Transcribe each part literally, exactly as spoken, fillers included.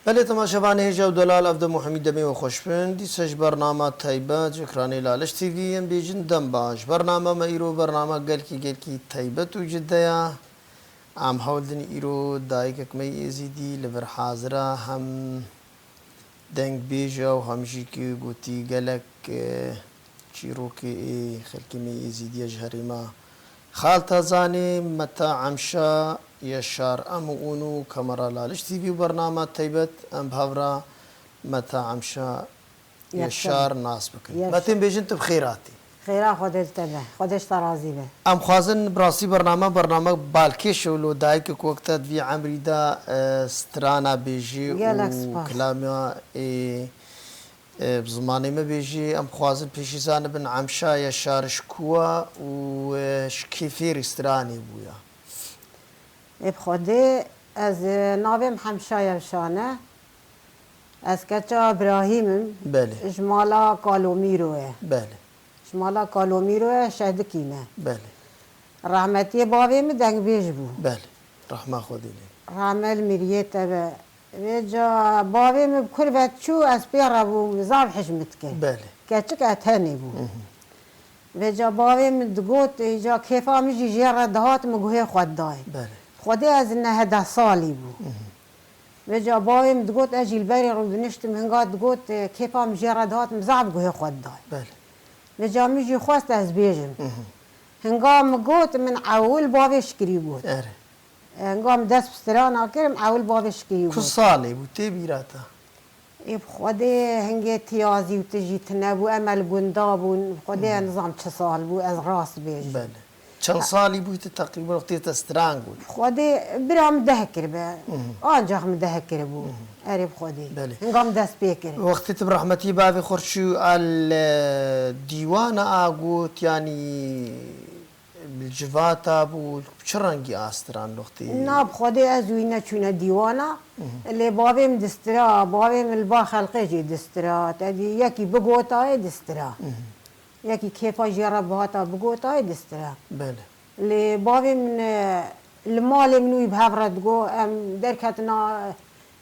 Belê temaşevanê hêja û delal, ev dem û hemî demê we xweş bin. Dîsa ji bernama taybet ji ekranê Laliş T V yên bêjin dem baş. Bernama me îro bernama gelkî gelkî taybet û cide ya. Em hewl din îro dayikek me yê Êzîdî li vir hazir e, hem dengbêj e û hem jî kî gotî gelek, e, çîrokê ê xelkê me yê Êzîdî ye ji herêma Xaltazanê, Meta Emşa Yaşar. Em û ûn û kamera Laliş T V û bernama taybet em bi hev re Meta Emşa Yaşar nas bikin. Yaşar. Me tên bêjin tu bi xêr hatî. Xêra Xwedê li te be. Xwedê ji te razî be. Em xwazin bi rastî bername, bername balkêş e û lo dayikek wek te di vî emrî de, e, strana bêjî û kilamiya ê, e, bi zimanê me bêjî. Em xwazin pêşî zanibin Emşa Yaşar ji ku ya û, e, ji kê fêrî stranê bûya. Ê bi Xwedê, ez, e, navê min Hemşa Yaşar e. Ez keça Birahîm im. Belê. Ji mala Kalomîro ye. Belê. Ji mala Kalomîro ye, Şehdikî ne. Belê. Rehmetiyê bavê min dengbêj bû. Belê. Rehma Xwedê lê. Rehme li miriyê te be. Vêca bavê min bi kur ve çû, ez pê re bûm, zaf hej min dikir. Belê. Keçik e tenê bû. Hı hı. Vêca bavê min digot, îca kêfa min jî jê re dihat, min guhê xwe didayê. Belê. Xwedê ez neh deh salî bû. Hı hı. Vêca bavê min digot, ez jî li berê rûdiniştim, hinga digot, e, kêfa min jê re dihat, min zaf guhê xwe didayê. Belê. Vêca min jî xwest ez bêjim. Hı hı. Hinga min got, min ewil bavê Şikirî got. Erê. Hinga min dest bi strana kir, min ewil bavê Şikirî got. Ku salê bû, tê bîra te? Ê bi Xwedê hingê ti yazî û ti jî tine bû, em e li gunda bûn. Bi Xwedê ez nizam çi sal bû, ez rast bêjim. Belê. Çend salî bûyî tu teqrîben wextê te stran got? Xwedê bira min deh kiribe. Mhm. Ancax min deh kiribû. Mhm. Erê bi Xwedê. Belê. Hinga min dest pê kir. Wextê tu bi rehmetî bavê xwe re çû, a li dîwana a got, yanî li civata bû, bi çi rengî a stran wextê? Na, bi Xwedê ez û wî neçûne dîwana. Mhm. Lê bavê min distira, bavê min li ba xelqê jî distira. Te dî yekî bigotayê distira. Mhm. Yekî kêfa jê re bihata bigotayê distira. Belê. Lê bavê min, e, li malê min wî bi hev re digot, em derketina,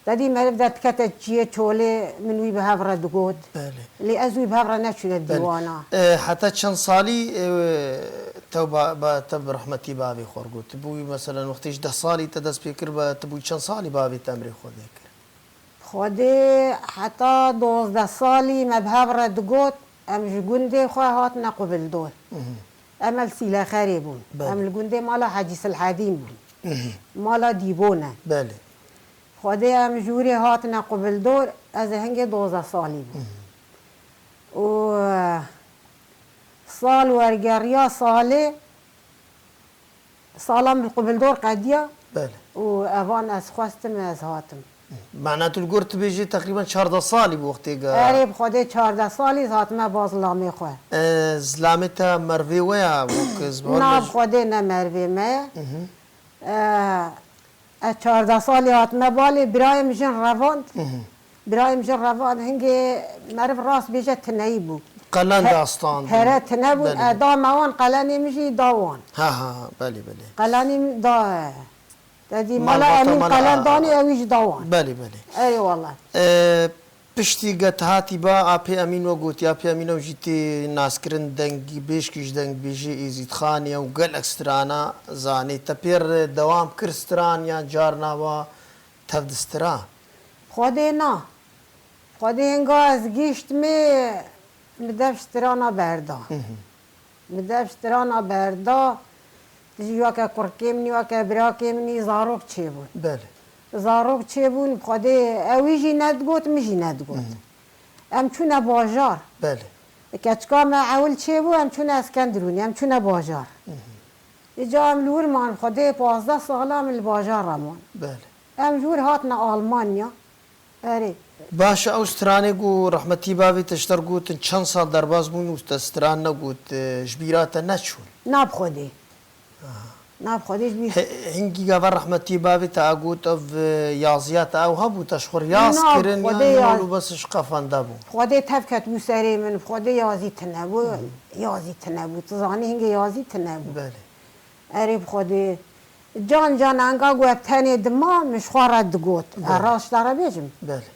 te dî meriv de dikete çiyê çolê, min wî bi hev re digot. Belê. Lê ez wî bi hev re neçûne dîwana. Belê. E, heta çend salî, e, te ba, ba, te bi rehmetî bavê xwe re got? Tu bûyî, meselen, wextê ji deh salî te dest pê kir, ba, tu bûyî çend salî bavê te emrê xwe dê kir? Xwedê heta dozdeh salî me bi hev re digot, em ji gundê xwe hatine Qubildor. Mhm. Em li Sîlexerê bûn. Belê. Em li gundê mala Hecî Silhedîn bûn. Mhm. Mala Dîbo ne. Belê. Xwedê em ji wirê hatine Qubildor, ez ê hingê dozdeh salî bûm. Mhm. Û, eh, sal wergeriya salê, Sala min li Qubildor qediya. Belê. Û evan ez xwestim, ez hatim. Mana tu li gor tu bêjî teqrîben çardeh salî bû wextê ge. Erê, bi Xwedê çardeh salî ez hatime ba zilamê xwe. E, zilamê te mervê we ya, wek ez Na, bi Xwedê ne mervê me ye. Mhm. E, ez çardeh salî hatime balê, birayê min jin revand. Mhm. Birayê min jin revand, hingê meriv rast bêje tineyî bû. Qelen Pe-, dastand. Pere tine bûn, Belê. E, da me wan, qelenê min jî da wan. Ha, ha, ha, belê, belê. Qelenê min da, e. Te dî Malbata mala Emîn mala qelen a-, danê, ew jî da wan. Belê, belê. Erê wallah. E, piştî ge tu hatî ba, Apê Emîn we gotiye, Apê Emîn ew jî tê naskirin dengî, bêşkî ji dengbêjê Êzîdxanê ye û gelek strana zanê. Te pê re dewam kir stran yan carna wa tev distira? Xwedê na. Xwedê hinga ez gihiştimê, min dev strana berda. Hı hı. Min dev strana berda. Dijî weke kurkê min, weke birakê min, zarok çêbûn. Belê. Zarok çêbûn, Xwedê ewî jî nedigot, min jî nedigot. Hı hı. Em çûne bajar. Belê. Keçika me ewil çêbû, em çûne Eskendirûnê, em çûne bajar. Hı hı. Îca em li wir man, Xwedê pazdeh sala min li bajar re man. Belê. Em ji wir hatine Almanya. Erê. Baş e, ew stranê ku rehmetî bavê te ji te re gotin, çend sal derbas bûn û te stran negot, e, ji bîra te neçûn? Na bi Xwedê. Aha. Na bi Xwedê ji bîr He-, hingî gava rehmetî bavê te a got, ev, e, yaziya te ew hebû, te ji xwe re yaz Na, kirin, Xwedê yan yaz- û bes ji qefan de bû? Xwedê tev ketibû serê min, Xwedê yazî tine bû, Hı hı. yazî tine bû. Tu zanî hingê yazî tine bû. Belê. Erê bi Xwedê. Can can enga ku ev tenê dima min ji xwe re digot. Belê. Ez rast ji te re bêjim. Belê.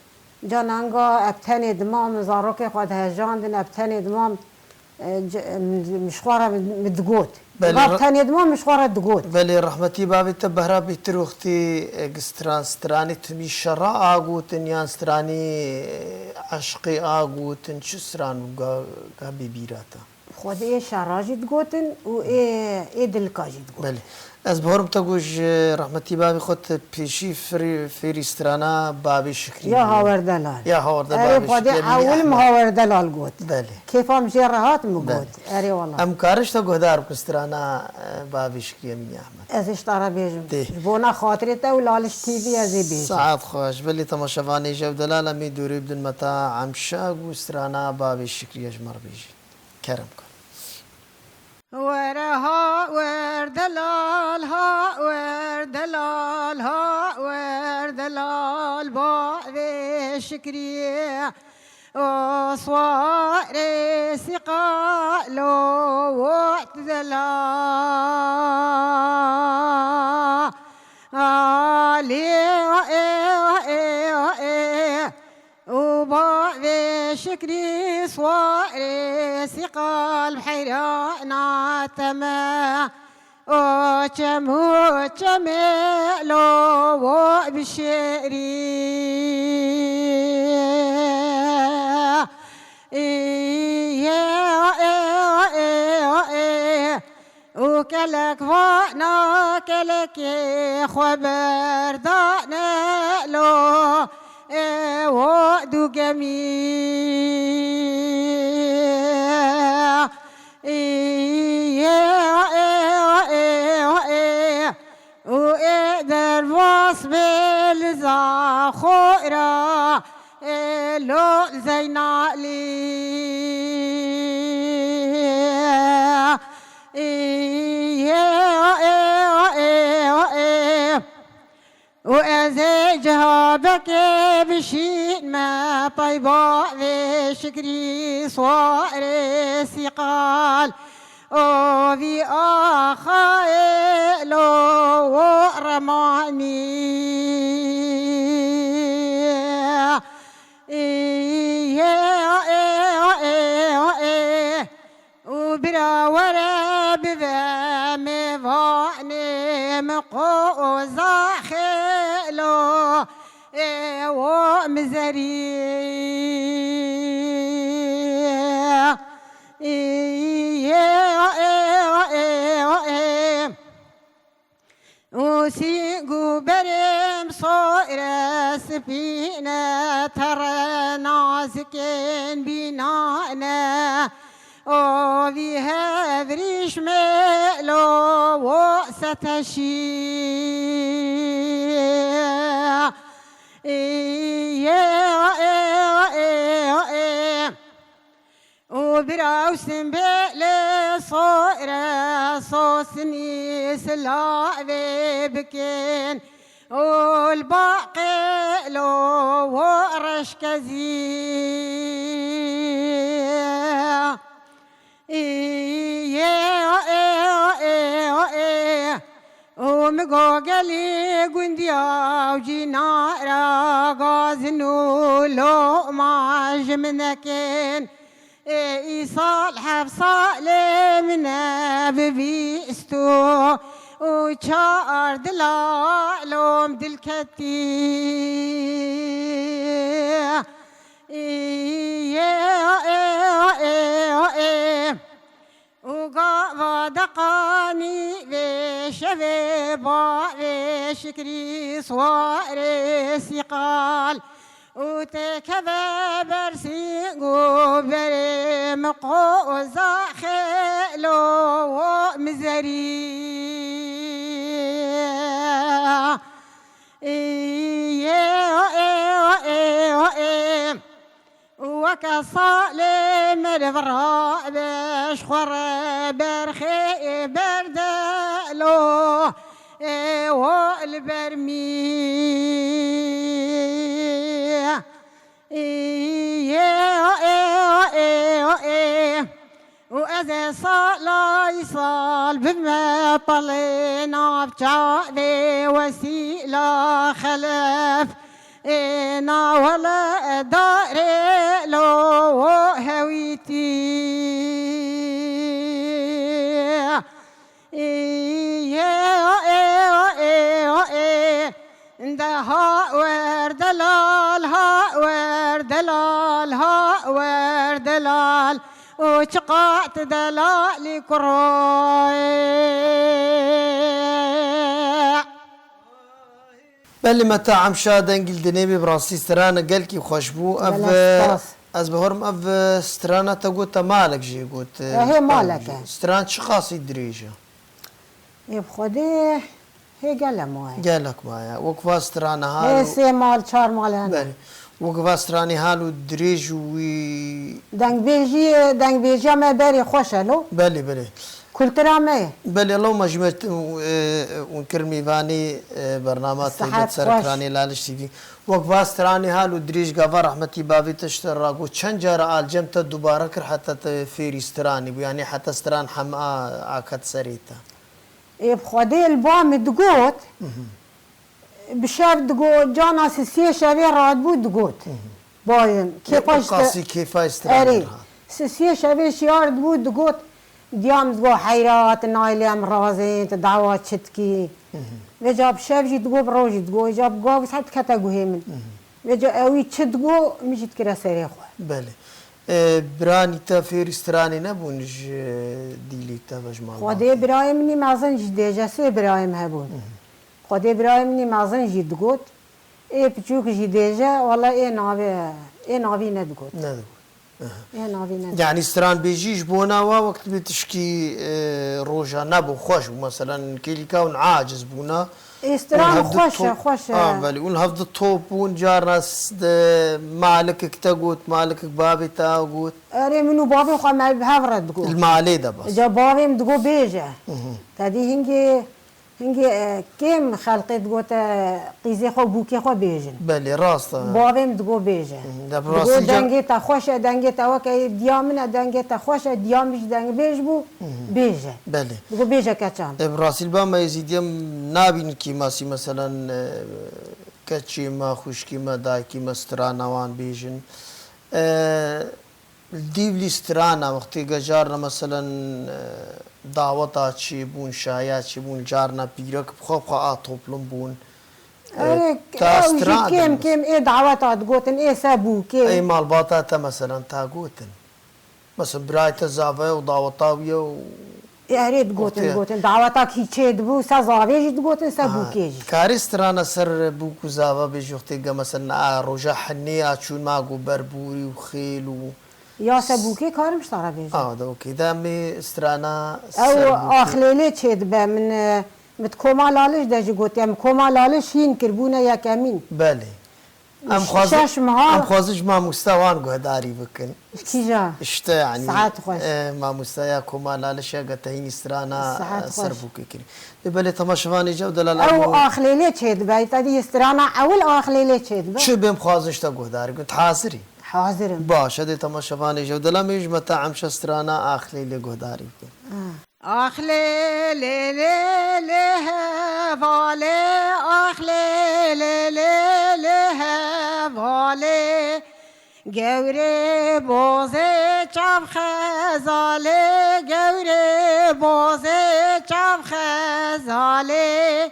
Can enga ev tenê dima min zarokê xwe dihejandin, ev tenê dima, e, c-, min ji xwe re min digot. Belê, Bab re- tenê dima min ji xwe re digot. Belê, rehmetî bavê te behra bêtir wextî, e, gi stran, stranê timî şera agotin yan stranê, e, eşqê agotin, çi stran ga, ga bê bîra te? Xwedê ê şera jî digotin û ê, ê dilka jî digotin. Belê. Ez bawerim te got ji rehmetî bavê xwe te pêşî firî, fêrî strana Bavê Şikrî Ya bû. Hawer Delal. Ya Hawer Delal, Erê Bavê Xwedê Şikrî, Emînî ewil min Ehmed. Hawer Delal got. Belê. Kêfa min jê re hat min Belê. Got. Erê wala. Em karin ji te guhdar bikin strana, e, Bavê Şikrî Emînî Ehmed. Ez ê ji te re bêjim. Tê. Ji bona xatirê te û Laliş T V ez ê bêjim. Saet xweş. Belê temaşevanê jew delal em ê dorê bidin me ta Emşa û strana Bavê Şikrî ji me re bêjî. Kerem kir. Were ha wer delal, ha wer delal, ha wer delal, bavê Şikrî. O swarê sîqalo wot delal. Ali, e, e, e. û bavê Şikrî swarê sîqal bi heyrana te me. O çem û çemê lo wo bi şêrî. Î, yê, ê, ê, ê. û kelek vana kelekê xwe berdane lo ê wo du gemî. Ê, ê, ê, ê, ê. û ê derbas bê li za xwe ra ê lo zeynalî. Ê, ê, ê, ê, ê. û ez ê cihabekê bişîn me tayba vê Şikrî swarê sîqal. O vî axayê lo wo remanî. Ê, ê, ê, ê, ê. û bira were bive mêvanê min qoza xêlo ê wo mizerî. Ê, ê, ê, ê, ê. û sîng û berêm soyre spîne, tere nazikên bînane. O vî hevrîş mêlo wo seteşî. Ê, ê, ê, ê, ê. û bira û simbêlê soyre sosinî silavê bikin û li baqê lo wo reşkezî. Ê, ê, ê, ê, ê. û min got gelî gundiya û cînara gazin û loma ji min nekin. Ê îsal heft salê min e bibîst û, û çar dila lom dilketî. Ê, ê, ê, ê, ê. û gava deqanî vê şevê bavê Şikrî swarê sîqal û têkeve ber sîng û berê min qoza xêlo wo mizerî. Ê, ê, ê, ê, ê. Weke salê meriv rabe ji xwe re berxê berde lo ê wo li ber mî. Ê, ê, ê, ê. û ez ê salay sal bime pelê nav çavê Wesîla Xelef. Ê na wele darê lo hewîtî. Ê, ê, ê, ê, ê, ê. De ha wer delal, ha wer delal, ha wer delal. Û çiqat delalî kuroyê. Belê, Meta Emşa dengî li dinê bê, bi rastî strana gelkî xweş bû. Ev, Gelek spas. Ez bi herim ev strana te got, te malek jê got. Ehê, malek e. Stran çiqasî dirêj e? Ê bi Xwedê hê gelek maye. Gelek maye. Wek va strana hal Hê û sê mal, çar mal hene. Belê. Wek va stranê hal û dirêj û wî Dengbêjî, dengbêjiya me berê xweş e lo. Belê, belê. Kultura me ye. Belê, lewma jî me, e, hûn kir mîvanî, e, bernama te Sihet ser xweş. Ekranê Laliş T V. Wek va stranê hal û dirêj gava rehmetî bavê te ji te re got, çend cara alcem te dubare kir heta te fêrî stranê bû, yanî heta stran hema a, aket serê te? Ê bi Xwedê li ba min digot, Mhm. bi şev digot, cana sisiyê şevê radibû digot. Mhm. Bayim, Yê kêfa işte qasî kêfa stranê Erê, re hat. Sisiyê şevê şiyar dibû digot, diya min digot, heyra, tu naylê em razê, tu dawa çi dikî? Mhm. Vêca bi şev jî digot, bi roj jî digot, vêca bi gav saet dikete guhê min. Mhm. Vêca ewî çi digot, min jî dikire serê xwe. Belê. E, biranî te fêrî stranê nebûn ji dîlî te ve ji malbatê? Xwedê birayê min î mezin jî dêje, sê birayê min hebûn. Mhm. Xwedê birayê min î mezin jî digot, ê piçûk jî dêje, wele ê navê, ê navî nedigot. Nedigot. Aha. Ê navî nedigot. Yanî stranbêjî ji bona wa wek dibê tişkî, e, roja nebû, xweş bû. Meselen, kêlîka hûn aciz bûna. Ê stran Hûn hevdu xweş e, top-, xweş e. Ah, belê. Hûn hevdu top bûn, carna s-, de malikek te got, malikek bavê te got. Erê, min û bavê xwe me bi hev re digot. Li malê de bes. Ca bavê min digot bêje. Mhm. Te dî hingê Hingê, e, kêm xelqê digote qîzê xwe, bûkê xwe bêjin. Belê, rast e. Bavê min digo bêje. Hı, de bi Digo rastî ca- dengê te xweş e, dengê te weke diya min e, dengê te xweş e, diya min jî dengbêj bû, Hı hı. bêje. Belê. Digo bêje keçan. E, bi rastî li ba me Êzîdiye nabînin kîmasî, meselen, e, keçê me, xwişkê me, dayikê me strana wan bêjin. E, Li dîv lîstrana wextê gejarna, meselen, e, daweta çêbûn, şaya çêbûn, carna pîrek bi xwe bi xwe a toplum bûn. E, Erê, ta ew jî stran kêm de kêm ê daweta digotin, ê se bûkê. Ey malbata te, meselen, ta gotin. Mesela, birayê te zave ye û daweta wî ye û Ê, erê digotin, Wextê digotin. Daweta kî çê dibû, se zavê jî digotin, se Aha. bûkê jî. Karê strana ser bûk û zava bêjî wextê ge, mesela, a roja henê a çûn ma got berbûrî û xêl û Ya se bûkê karim ji te re bêjim. Ah, de okey. De em ê strana Ew ser bûkê. Axlêlê çê dibe min, e, min koma Laliş de jî gotiye, min koma Laliş hîn kir, bûne yekemîn. Belê. Em Ş-, xwazin, şeş meha. Em xwazin ji mamosta wan guhdarî bikin. Ji kîja? Ji te, yanî, Saet xweş. E, mamostaya Koma Laliş e, ge te hînî strana, Saet e, ser xweş. bûkê kirî. Lê belê temaşevanê cew delal Ew em û Axlêlê çêdibe, te dî strana ewil Axlêlê çêdibe. Çi bêm xwazin ji te guhdarî bikin. Tu hazir î? Hazir im. Baş e, dê temaşevanê cew delal em ê ji Meta Emşa strana Axlêlê guhdarî bikin. Ha. Ax lê lê lê lê hevalê, ax lê lê lê lê hevalê. Gewrê bozê çav xezalê, gewrê bozê çav xezalê.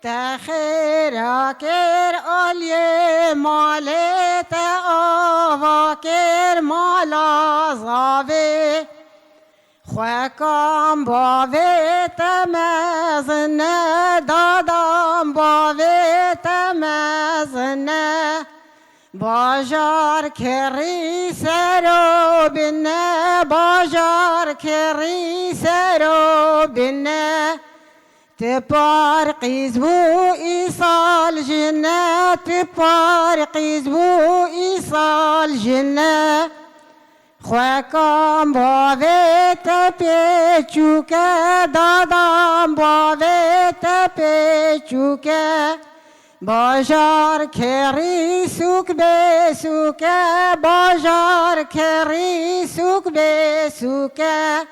Te xêra kir aliyê malê, te ava kir mala zavê. Xwekan bavê te mezin e, dadan bavê te mezin e. Bajar kirî ser û bin e, bajar kirî ser û bin e. Ti par qîz bû îsal jin e, ti par qîz bû îsal jin e. Xwekan bavê te pêçûk e, dadan bavê te pêçûk e. Bajar kerî sûk bê sûk e, bajar kerî sûk bê sûk e.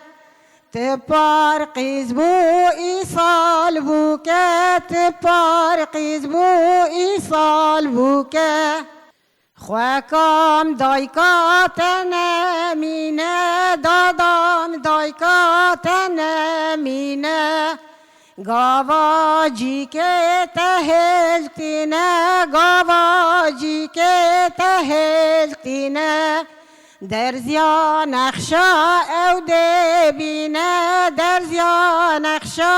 Ti par qîz bû îsal bûke, ti par qîz bû îsal bûke. Xwekam dayka te nemîne, dadam dayka te nemîne. Gava cîkê te hêltîne, gava cîkê te hêltîne. Derziya nexşa ew dê bîne, derziya nexşa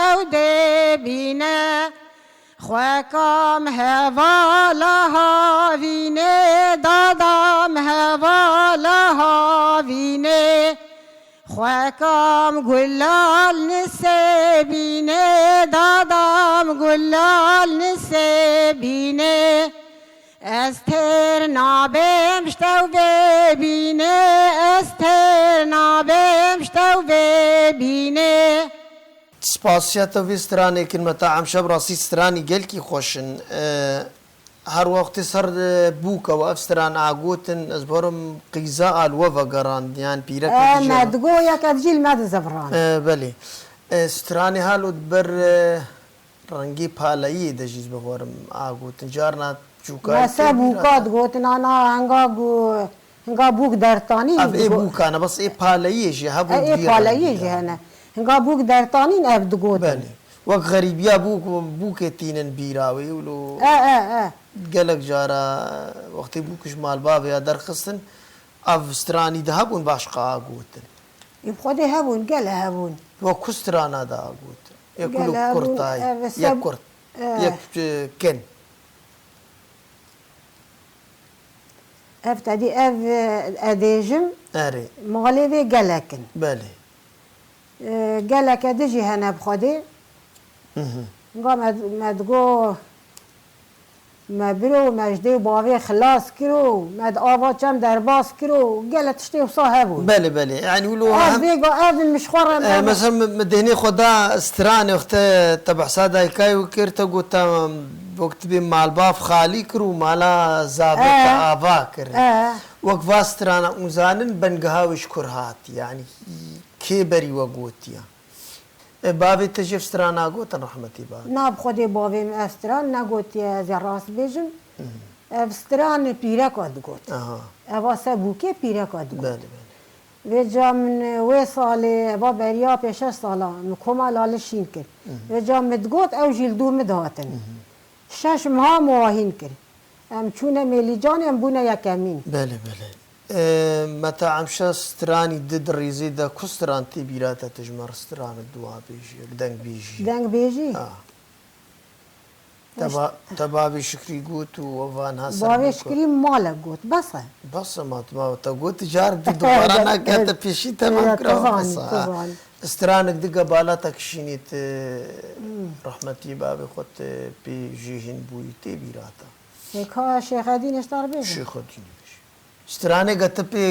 ew dê bîne. Xwekam hevala havînê, dadam hevala havînê. Xwekam gulal nisêbînê, dadam gulal nisêbînê. Ez têr nabêm ji te û vê bînê, ez têr nabêm ji te û vê bînê. Spasiya te vê stranê kin, Meta Emşe, bi rastî stranî gelkî xweş in. E, her wextê ser, e, bûka we ev stran a gotin, ez bawerim qîza a li we vegerand, yan pîrek E, me digo yek ev jî li me dizeviran. E, belê. E, stranê halo di ber, e, rengê paleyiyê de jî ez bawerim a gotin. Carna çûka Me se bûka digotin, ana henga gu-, hinga bûk dertanî Ev ê digo- bûkane, bes ê paleyiyê jî hebû E, ê duyê paleyiyê rengî jî ya. hene. Hinga bûk dertanîn ev digotin. Belê. Wek xerîbiya bûk, bûkê tînin bîra wê, wilo E, e, e. gelek cara wextê bûk ji malbavê ya derxistin, ev stranî de hebûn başqa a gotin. Ê bi Xwedê hebûn, gele hebûn. Wek ku strana de a gotin. Yek Gele wilo hebûn, kurtayî, ev yek seb-, kurt, e. yek, e, kin. Ev tedî ev, e, edêjim Erê. malê vê gelek in. Belê. E, geleke din jî hene bi Xwedê. Mhm. Nga me, me digo, me biro, me ji dê û bavê xilas kiro, me di ava çem derbas kiro, gele tiştê wisa hebûn. Belê, belê. Yani wilo Ez hem vê ga-, ev min ji xwe re E, me mesela mi, mi dehnê xwe da stranê, wexte te behsa dayikayê wî kir, te got, te wek tu bê malbav xalî kir û mala zavê te E. ava kir. E. Wek va strana hûn zanin bengeha wê ji kur hat, yani kê berî we gotiye? E, bavê te jî ev strana gotin, rehmetî bavê? Na, bi Xwedê bavê min ev stran negotiye, ez ê rast bêjim. Ev stran pîreka digot. Aha. Eva se bûkê pîreka digot. Belê, belê. Vêca min wê salê, eva beriya pê şeş sala, min koma Lali Şîn kir. Vêca min digot, ew jî li dû min dihatin. Şeş meha min wahîn kir. Em çûne Mêlîcanê, em bûne yekemîn. Belê, belê. E, Meta Emşe, stranî di di rîzê de ku stran tê bîra te, tu ji me re stran diwa bêjî, yek dengbêjî? Dengbêjî? Ha. Te ba-, te bavê Şikrî got û van ha ser Bavê bûka. Şikrî malek got, bes e. Bes e, ma, ma te got, car di dubara nake, te pêşî temam kira, bes e. Stranek di gebala te kişînî, tu rehmetî bavê xwe, tu pê jêhîn bûyî, tê bîra te? Ê, ka Şêxedîn ji te re bêjim? Şêxedînê bêjî. Straneke tu pê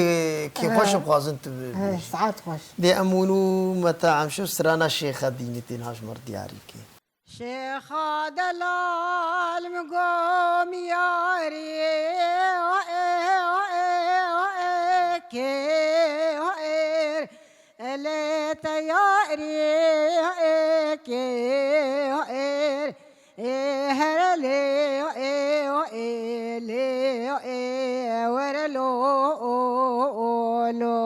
kêfxweş dixwazin tu bibêjî. Saet xweş. Dê em hûn û Meta Emşe strana Şêxedînê têna ji me re diyarî bike. Şêxa delal min gom yarî, o ê, o ê, o ê, kê, o êr, elê te yarî, o ê, kê, o êr, ê, here lê, o ê, o ê, lê, o ê, were lo, o, o, lo.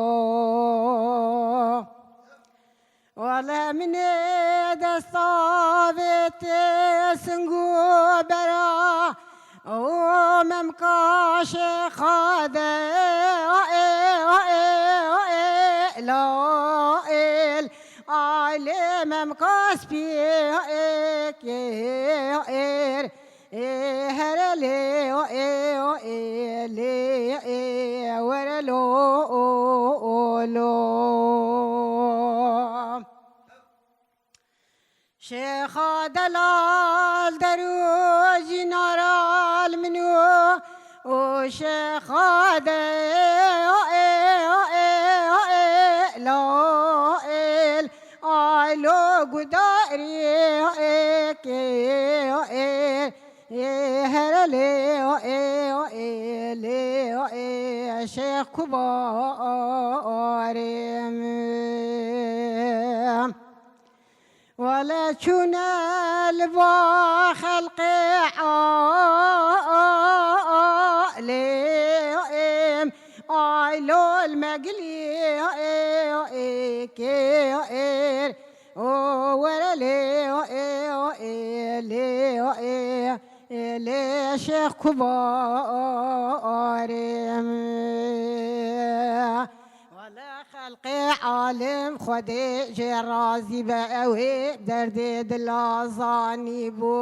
Wele min ê desta vê tê sing û bera û memka Şêxa de, o ê, o ê, o ê, la êl, aylê memka spî, o ê, kê, o êr, Ê here lê, o ê, o ê, lê ê, were lo, o, o, lo. Şêxa delal der û cînaral min û, û şêxa de, o ê, o ê, o ê, lo êl, ay lo gudarî, o ê, kê, o ê, Ê here lê o ê o ê lê o ê Şêx Kubarê min. Wele çûne li ba xelqê alêm, ay lol me gilî ê ê kê êr, o were lê ê ê lê ê lê Şêx Kubarê min. Wele xelqê alim Xwedê jê razî be, ew ê derdê dila zanî bû.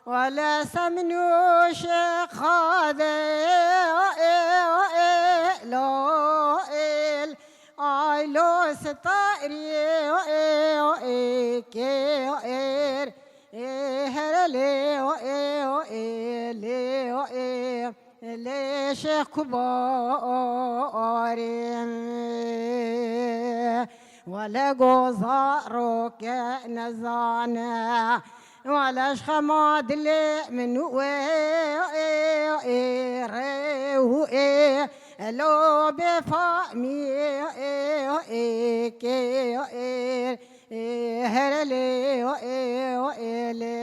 Wele semnû şêxa de lo êl, ay lo sitarî ê kê êr, ê here lê ê lê ê. Lê Şêx Kubarê min, wele goza roke nezane, wele ji xema dilê min wê ê rê û ê lo bêfamî ê kê ê Ê here lê ê ê lê.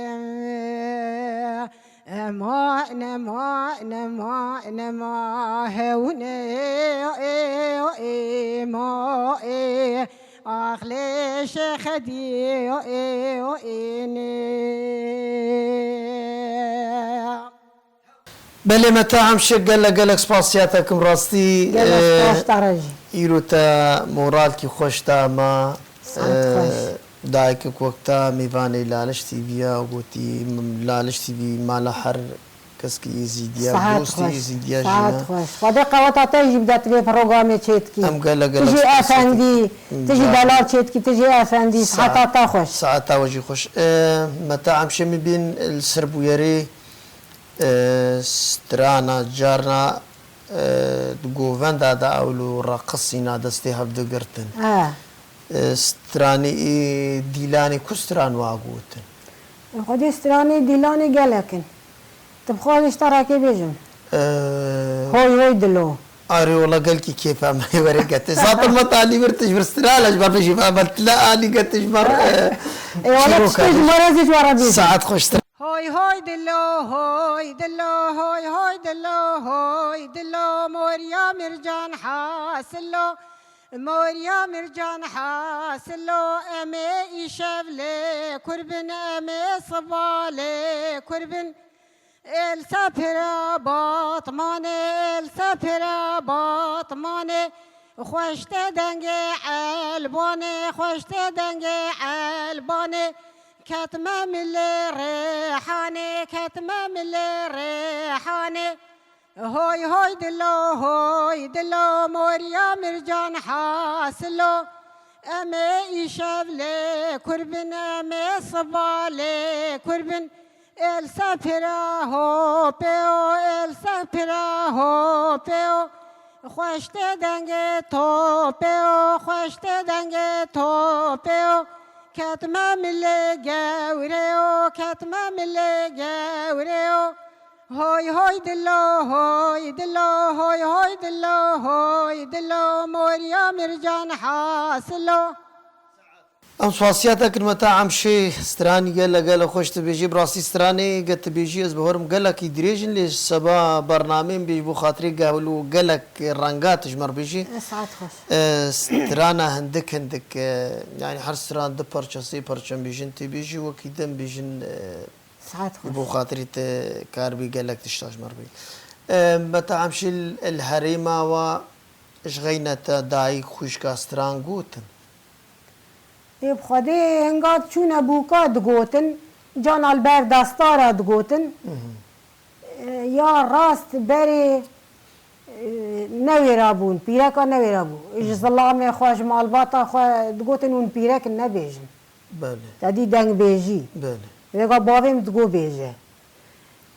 Ema nema nema nema hewne ê ê ma ê. Ax lê Şêxedî ê ê ne. Belê, Mete Emşê, gelek gelek spasiya te kim rastî. Gelek e, spas te re jî. Îro te moralkî xweş da me. Saet xweş. E, dayikek wek te mêvanê Laliş T V ya, gotî, m-, Laliş T V mala her keskî Êzîdiya, Saet dostî xweş. Êzîdiya jî Saet ne. Xweş. Xwedê qeweta te jî bide tu vê programê çêdikî. Em gelek gelek Tu jî spas efendî, te tu jî kim. Delal çêdikî, tu jî efendî. Sa-, Siheta te xweş. Saeta we jî xweş. E, Mete Emşê, min bîn li ser bûyerê E, strana carna, e, di govenda de ew li reqisîna destê hev digirtin. E. E, stranî î dîlanê ku stran wa gotin? Xwedê stranê dîlanê gelek in. Tu bixwazî ji te rekê bêjim. E. Hoy hoy dilo. Arê wela gelkî kêfa me were gete. Zaten me talî vir tu ji vir strana ji ber bêjî, me tile alî gete ji ber, e, E, wela çîroka tiştê ji bêjî. Me re zî ji we re bêjim. Saet xweştir. Hoy hoy dilo, hoy hoy dilo, hoy dilo, moriya mircan hasilo, moriya mircan hasilo, em ê îşev lê kurbin, em ê siba lê kurbin. El sepira Batmanê, el sepira Batmanê, xweş te dengê elbanê, xweş te dengê elbanê. Ketme milê rêhanê, ketme milê rêhanê. Hoy hoy dilo, hoy dilo, moriya mircan hasilo. Em ê îşev lê kurbin, em ê siba lê kurbin. El sepira hopê o, el sepira hopê o. Xweş te dengê topê o, xweş te dengê topê o. Ketme milê gewrê o, ketme milê gewrê o. Hoy hoy dilo, hoy dilo, hoy hoy dilo, hoy dilo, moriya mircan hasilo. Em spasiya te kir Mete Emşê, stranî gele gele xweş dibêjî. Bi rastî stranê ge tu bêjî ez bawerim gelekî dirêj in, lê seba bernameyê em bêjî bo xatirê gehwil û gelek renga tu ji me re bêjî. E, saet xweş. E, strana hindik hindik, e, yanî her stran du parça, sê parça em bêjin, tê bêjî wekî din bêjin, e, Saet xweş. Bo xatirî te karibî gelek tişta ji me re bêjî. E, Mete Emşê, li herêma wa ji xeyne te dayik xwişka stran gotin? Ê bi Xwedê hinga çûne bûka digotin, cana li ber destara digotin. Mhm. E, ya rast berê, e, newêra bûn, pîreka newêra bû. Ji zilamê xwe, ji malbata xwe digotin hûn pîrek in, nebêjin. Belê. Te dî dengbêjî. Belê. Vêga bavê min digo bêje.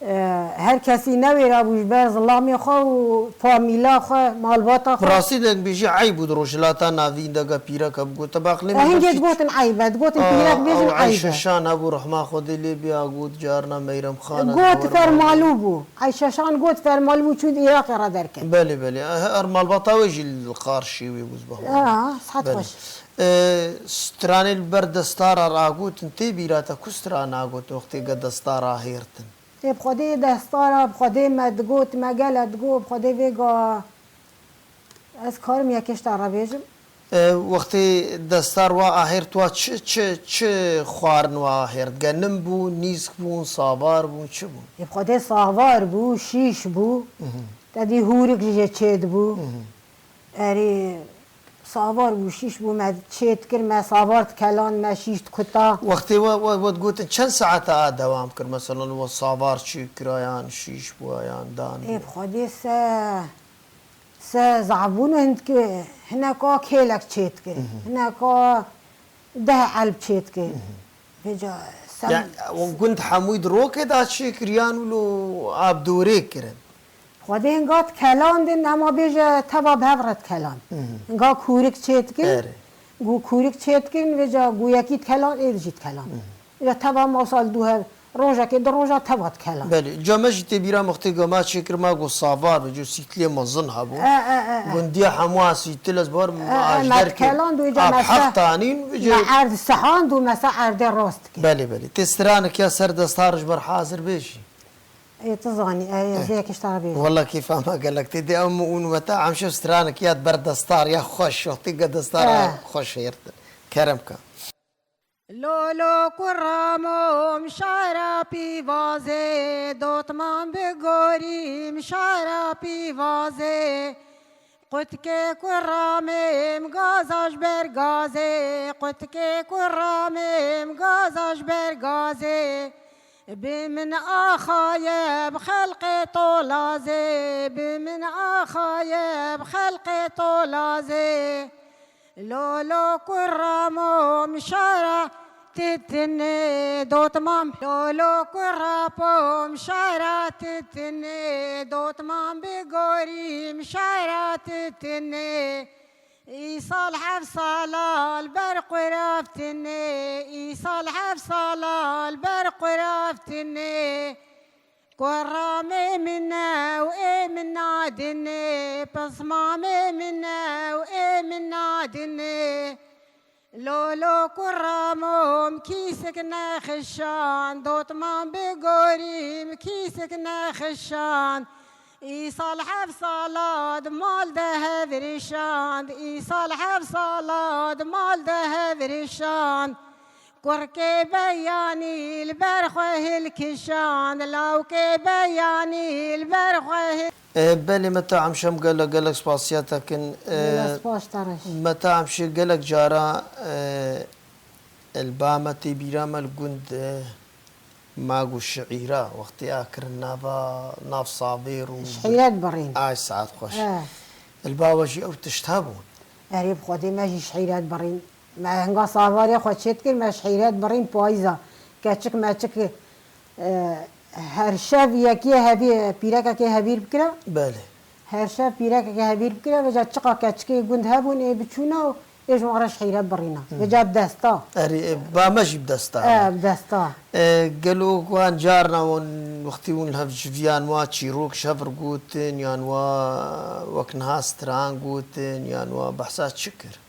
E, her kesî newêra bû ji ber zilamê xwe û famîla xwe, malbata xwe. Bi rastî de bêjî eyb bû di Rojhilata Navîn de ga pîreka bigota, baqlê E, min hingê belkî digotin eyb e, digotin Aa, pîrek bêjin ew eyb e. Eyşeşan hebû, rehma Xwedê lê bê, a got carna Meyrem Xan e, Got ji we re fermalû bû. Eyşeşan got fermalû bû, çû di Iraqê re derket. Belê, belê. Her malbata wê jî li qarşî wê bû, zibahwa. Aa, sihet Belê. Xweş. E, stranê li ber destara ragotin, tê bîra te ku stran nagotin wextê ge destara hêrtin? Ê bi Xwedê destara, bi Xwedê me digot, me gele digot, bi Xwedê vê ga ez karim yekê ji te re bêjim. E, wextê destar wa ahêrt wa çi, çi, çi xwarin wa ahêrt? Genim bû, nîsk bûn, savar bûn, çi bûn? Ê bi Xwedê savar bû, şîş bû. Mhm. Te dî hûrik jî jê çêdibû. Mhm. Erê, savar bû, şîş bû, me çê dikir, me savar dikeland, me şîş dikuta. Wextê we, we, we digotin çend saeta a dewam kir? Meselan, we savar çê kira yan şîş bû yan dan Ê bû? Bi Xwedê se, se zaf bûn û hindkî, hineka kêlek çê dikir. Mhm. Hineka deh elb çê dikir. Mhm. Vêca sem- Ya, o gund hemûyî di rokê de çêkiriyan û lo ab dorê kirin? Xwedê hinga dikelandin, hema bêje teva bi hev re dikeland. Mhm. Hinga kûrik çê dikin, Erê. Gu kûrik çê dikin, vêca gu yekî dikeland, êd jî dikeland. Mhm. Ya teva mawsa li dû hev, rojekê di roja teva dikeland. Belê, ca me jî tê bîra me xtê gama çêkir, ma gu savar ve, cu sîtilê mezin hebû. E, e, e, e. Gundiya hemû a sîtil ez bar E, e, me ajdar kir. Dikeland, wêca Ab me heq se- tanîn, vêca me erd sehand û me se erdê rast kir. Belê, belê. Tê stranek ya ser destar ji ber hazir bê jî. Ê, tu zanî, ê, ez ê yekê ji te re bêjim. Wela kêfa me gelek tê dê, em û weta em şev stranek ya ber destar ya xweş, wextê ge destar Eh. Xweş hêrtin. Kerem ka. Lolo kuramo mişara pîvazê, dotman bi gorî mişara pîvazê. Qutkê kuramê em gaza ji ber gazê, qutkê kuramê em gaza ji ber gazê. Bi min axaye bi xelqê tolazê, bi min axaye bi xelqê tolazê. Lolo kuramo mişara Titine dotmam lolo kurapo mişara titine dotmam bi gorî mişara titine. Îsal heft sala li ber quraftine, îsal heft sala li ber quraftine. Kuramê min e û ê min nadine, pismamê min e û ê min nadine. Lolo kuramom kîsik nexişan, dotman bi gorîm kîsik nexişan. Îsal heft sala di mal de hev rişand, îsal heft sala di mal de hev rişand. Kurkê beyanî li ber xwe hilkişand, lawkê beyanî li ber xwe hil- E, belê, Meta Emşem gelek, gelek spasiya te kin. E, Gelek spas te re jî. Meta Emşê gelek cara, e, li ba me tê bîra me li gund, e, ma gu şiîra wextê a kirin nava, nav savêr û Şihîret birîn. Ay saet xweş. E. Li ba we jî ew tişt hebûn. Erê, bi Xwedê me jî şihîret birîn. Me hinga savarê xwe çêt kir, me ji heyret birîn payîza. Keçik meçik, e, her şev yekê hevî, pîrekekê hevîr bikira. Belê. Her şev pîrekekê hevîr bikira, vêca çiqa keçikê gund hebûn, ê biçûna û ê ji wan re ji heyret birîna. Hı. Vêca bi desta. Erê, e, ba me jî bi desta. E, bi desta. E, gelo wan carna wan wextî hûn li hev civiyan wa çîrok ji hev re gotin, yan wa wek niha stran gotin, yan wa behsa çi kir?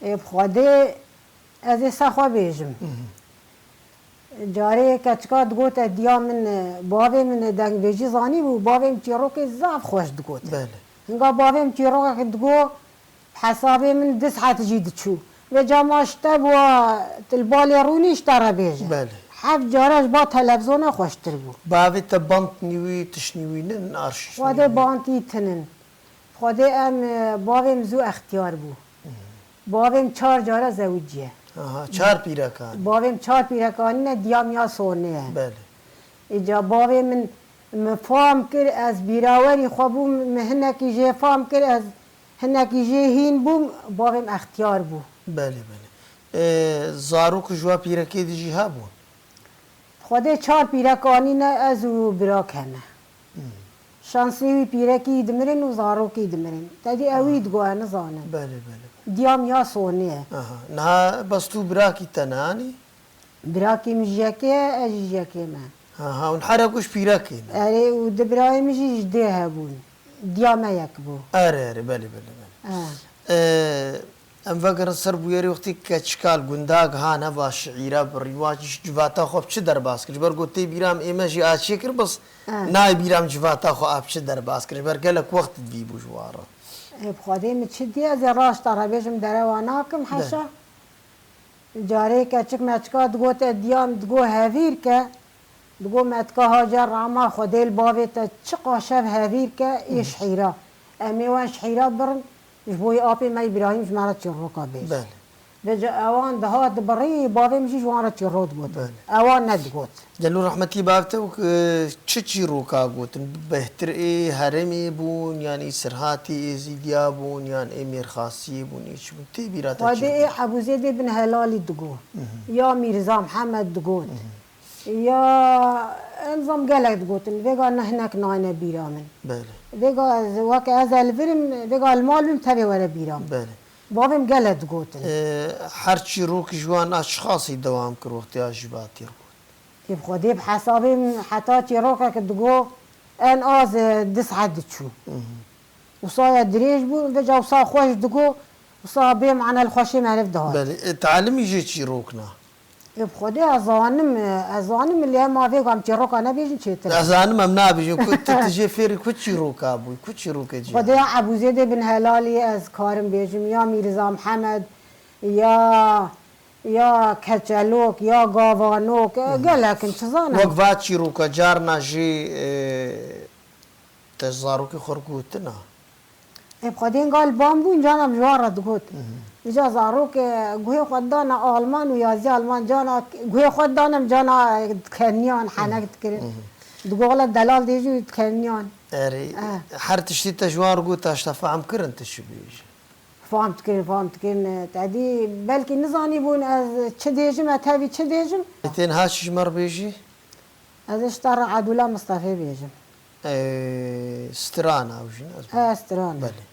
Ê, bi Xwedê ez ê se xwe bêjim. Mhm. Carê keçika digot, e, diya min, e, bavê min, e, dengbêjî zanîbû, bavê min çîrokê zaf xweş digot. Belê. Hinga bavê min çîrokek digot, hesabê min du saet jî diçû. Vêca ma ji te bû, tu li balê rûnî ji te re bêje. Belê. Heft cara ji ba televizona xweştir bû. Bavê te bantî wî, tiştî wî nin, arşîv Xwedê bantî tinin. Xwedê em, e, bavê min zû extiyar bû. Bavê min çar cara zewiciye. Aha, çar pîrekan. Bavê min çar pîrekanî ne, diya min ya sonê ye. Belê. Îca bavê min, min fam kir, ez bîrawerî xwe bûm, min hinekî jê fam kir, ez hinekî jê hîn bûm, bavê min extiyar bû. Belê, belê. E, zarok ji wa pîrekê de jî hebûn? Xwedê çar pîrek anîne, ez û birak hene. Şansê wî pîrekî dimirin û zarokî dimirin. Tedî ew wî digo, ez nizanim. Belê, belê, belê. Diyam ya sonê ye. Aha. Niha bes tu birakî te ne anî? Birakî min jî yekê ye, ez jî yekê me. Aha, hûn her ku ji pîrekê ne. Erê, û di birayê min jî ji dê hebûn. Diya me yek bû. Erê, erê, belê, belê, belê. Ha. Ee, em vegerin ser bûyerê wextê keçika li gunda giha neva şiîra birî, wa ji civata xwe bi çi derbas kir? Ji ber ku tê bîra min ê me jî a çêkir, bes Ha. nayê bîra min civata xwe a bi çi derbas kir? Ji ber gelek wext di vî bû ji wan re. Ê, bi Xwedê min çi dî, ez ê raşta re bêjim, derewa nakim Be. heşa. Carê keçik meçika digot, e, diya min digo hevîr ke, digo metika Hacer Rama Xwedê li bavê te çiqa şev hevîr ke, ê şihîra. Em ê wan şihîra birin, ji bo yê apê me Îbrahîm ji me re çîroka bêje. Belê. Vêca ewan dihat dibirî, bavê min jî ji wan re çîrok digot. Belê. Ewan nedigot. Gelo rehmetî bav te û, e, çi çîroka gotin? Bêhtir ê herêmê bûn, yan ê Sirhatê Êzîdiya bûn, yan ê Mêrxasiyê bûn, ê çi bûn? Tê bîra te çi Xwedê ê digot? Ebûzêdê bin Helalî digot. Mhm. Ya Mîrza Mihemed digot. Mhm. Ya, em zam gelek digotin. Vêga ne hinek nayne bîra min. Belê. Vêga ez, weke ez elvirim, vêga li mal bim tevê were bîra min. Belê. Bavê min gelek digotin. E, her çîrok ji wan a çiqasî dewam kir wextê a ji batî re got? Ê bi Xwedê bi hesabê min heta çîrokek digo en az, e, du saet diçû. Mhm. Wisa ya dirêj bû, vêca wisa xweş digo, wisa bê mane li xweşê meriv dihat. Belê, e, talimî jê çîrok na? Ê bi Xwedê ez zanim, e, ez zanim lê em a vêga em çîroka nebêjin çêtir e. Ez zanim em nabêjin, ku tu, tu jê fêrî ku çîroka bûyî, ku çîrokê cî? Xwedê ya Ebûzêdê bin Helalî ez karim bêjim, ya Mîrza Mihemed, ya, ya Keçelok, ya Gavanok, e, gelek in, çi zanim. Wek va çîroka carna jî, e, Te zarokê xwe re gotina? Ê, bi Xwedê gal ban bûn, cana min ji wan re digot. Mhm. Îca zarok, e, guhê xwe dana Alman û yazî Alman, cana guhê xwe dana min, cana dikeniyan, henek dikirin. Mhm. Digo wele delal dê jî dikeniyan. Erê, Eh. her tiştî te ji wan re got, te ji te fehm kirin, tu çi bêjî? Fam dikirin, fam dikirin. Te dî belkî nizanîbûn ez çi dêjim, ez tevî çi dêjim. Tên ha çi ji me re bêjî? Ez ê ji te re Edûla Mistefê bêjim. Ee, strana ew jî ne? He, strana. Belê.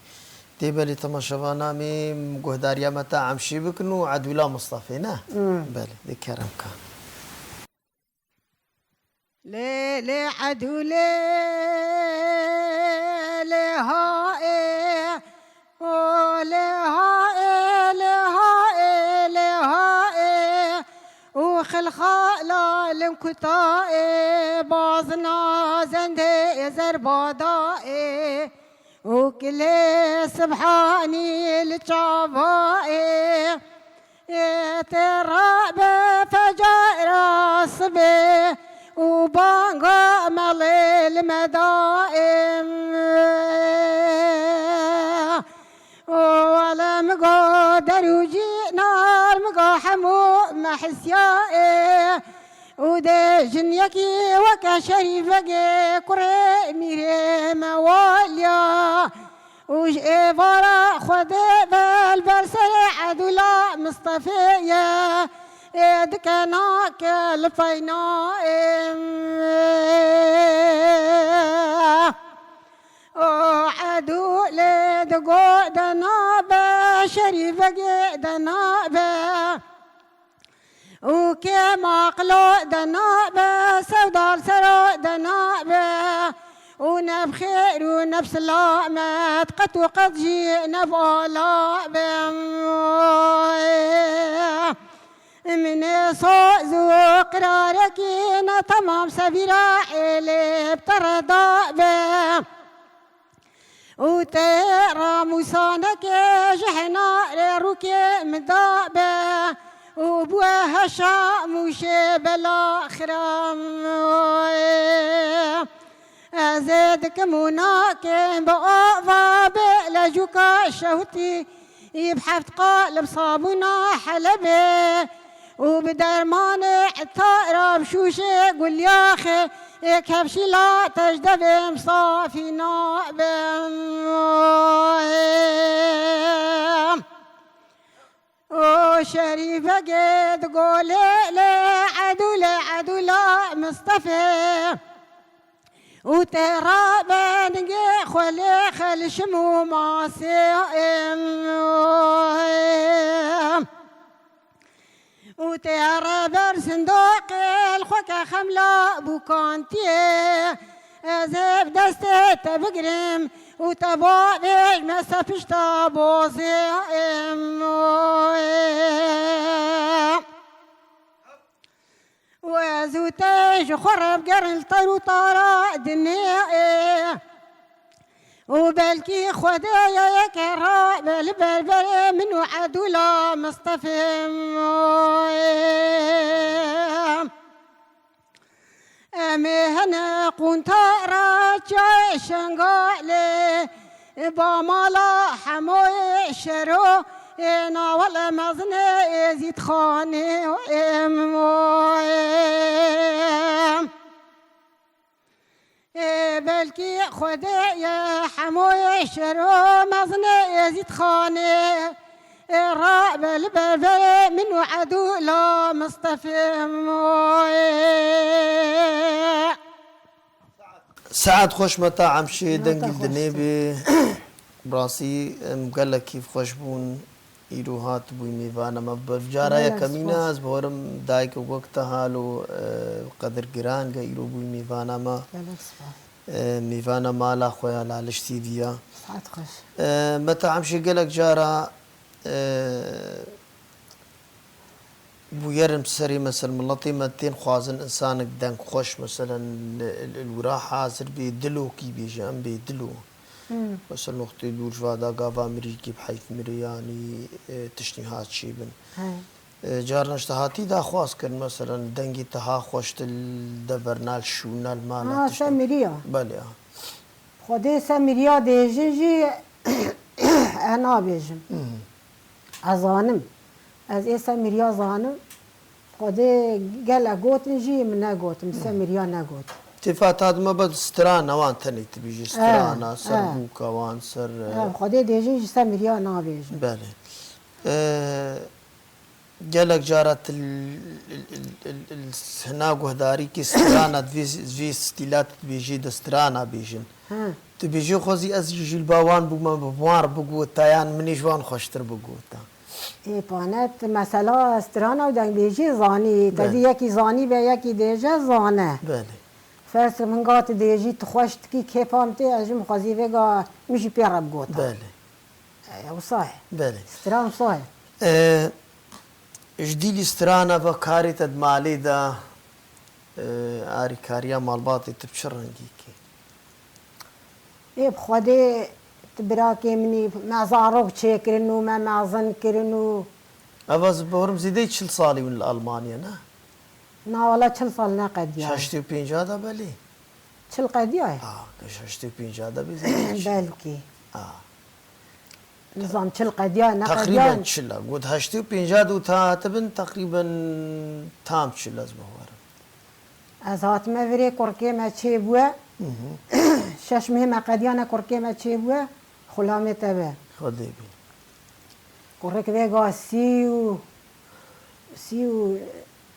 Dê belê temaşevana me guhdariya me ta emşî bikin û Edûla Mistefê ne? Hmm. Belê, dê kerem ka. Lê, lê, Edûlê, lê ha ê, o lê ha ê, lê ha ê, lê ha ê. Û xilxala limkuta ê, bazina zendê zerbada ê. Û kilê sibhanî li çava ê, ê tê rabe fecara sibê û banga melê li me da ê. Û wele miga der û cînar miga hemû me hisiya ê. Û dê jin yekî weke şerîfegê kurê mîrê me waliya. Û ji êvara Xwedê ve li ber serê Edûla Mistefê ye. Ê dike nake li feyna ê. O Edûlê digo de nabe, şerîfegê de nabe. Û kêm aqilo de nabe, sewdal sero de nabe. Û ne bi xêr û ne bi silamet, qet û qet jî ne bi ala be. Min ê soz û qirarekî ne temam sevîra êlê bi te re dabe. Û te ramûsaneke ji henarê rûkê min dabe û bûye heşa mûşê bela xiram. Ez ê dikim û nakim bi ava bê lejûka şewtî. Î bi heft qalib sabûna Helebê û bi dermanê etara bi şûşê gulyaxê ê kevşîla tejdevê misafî nabim. O şerîfegê di golê lê Edûlê Edûla Mistefê û tê rabengê xwe lê xelşim û masê û tê re ber sindoqê li xwe ke xemla bûkantiyê. Ez ê bi destê te bigirim û te bavêjme ser pişta bozê. Û ez û te ji xwe re bigerin li ter û tara dinê. Û belkî Xwedê ye yeke rabe li ber berê min û Edûla Mistefê. Em ê hene quntara çiyayê Şengalê, ba mala Hemoyê Şero, ê nawele mezinê Êzîdxanê. Ê, belkî Xwedê ye Hemoyê Şero, mezinê Êzîdxanê, ê, rabe li ber berê min û Edûla Mistefê. Saet xweş Meta Emşê, dengî dinê bê. Bi rastî em gelek kêfxweş bûn. Îro hatibûyî mêvana me. Bi cara yekemîn e, ez bawerim dayik û gok te halo, e, qedirgiran ge îro bûyî mêvana me. Gelek spas. E, mêvana mala xwe ya Laliş T V ya. Saet xweş. E, Meta Emşê gelek cara, e, bûyerin serê mesel miletê me tên xwazin insanek deng xweş, meselen, li, li, li wira hazir bê dilokî bêje, em bê dilo. Hmm. Mesela noqtê dûr ji vada gava mirîkî bi heyf mirê yanî, e, tiştî hat çêbin. He. E, carna ji te hatî daxwaz kirin, meselen dengê te ha xweş, tu li devernal şûnal mala. Ha, tiştî. Se miriya. Belê, ha. Xwedê se miriya dêjin jî ez nabêjim. Hmm. Ez zanim. Ez ê se miriya zanim. Xwedê gelek gotin jî min negot, min se miriya negot. Têfa ta dime be strana wan tenê tu bêjî, strana, ser bûka wan, ser, e, Xwedê dêjin jî se miriya nabêjin. Belê. E, gelek cara tu l-, l-, l-, l-, l-, hina guhdarî kî strana divê, divê stîla tu dibêjî de strana bêjin. He. Tu bêjî xwezî ez jî jî li ba wan bûme, bi wan re bigota yan min ê ji wan xweştir bigota. Ê, panet, mesela strana û dengbêjî zanî. Te dî yekî zanî be, yekî dêje zane. Belê. Ferz ke min got dêjî tu xweş dikî, kêfa min tê, ez jî min xwezî vêga min jî pê re bigota. Belê. E, wisa ye. Belê. Stran wisa ye. E, ji dîlî strana ve karê te di malê de, e, arîkariya malbatê tu bi çi rengî kî? Ê bi Xwedê tu birakê min î, me zarok çêkirin û me mezin kirin û Ev ez bawerim zêdeyî çil salî hûn li Almanya, ne? Na, wela çil sal neqediyaye. Heştê û pênca de belê. Çil qediyaye? A, ke heştê û pênca de bê zêdeyî çil. Belkî. A. Nizam çil qediyaye, neqediyaye. Teqrîben çil e. Got heştê û pênca de û ta hatibin teqrîben tam çil ez bawerim. Ez hatime virê kurkê me çêbûye. Hı hı. Şeş mehê me qediyane kurkê me çêbûye. Xulamê te be. Xwedê bî. Kurik vêga sî û, sî û,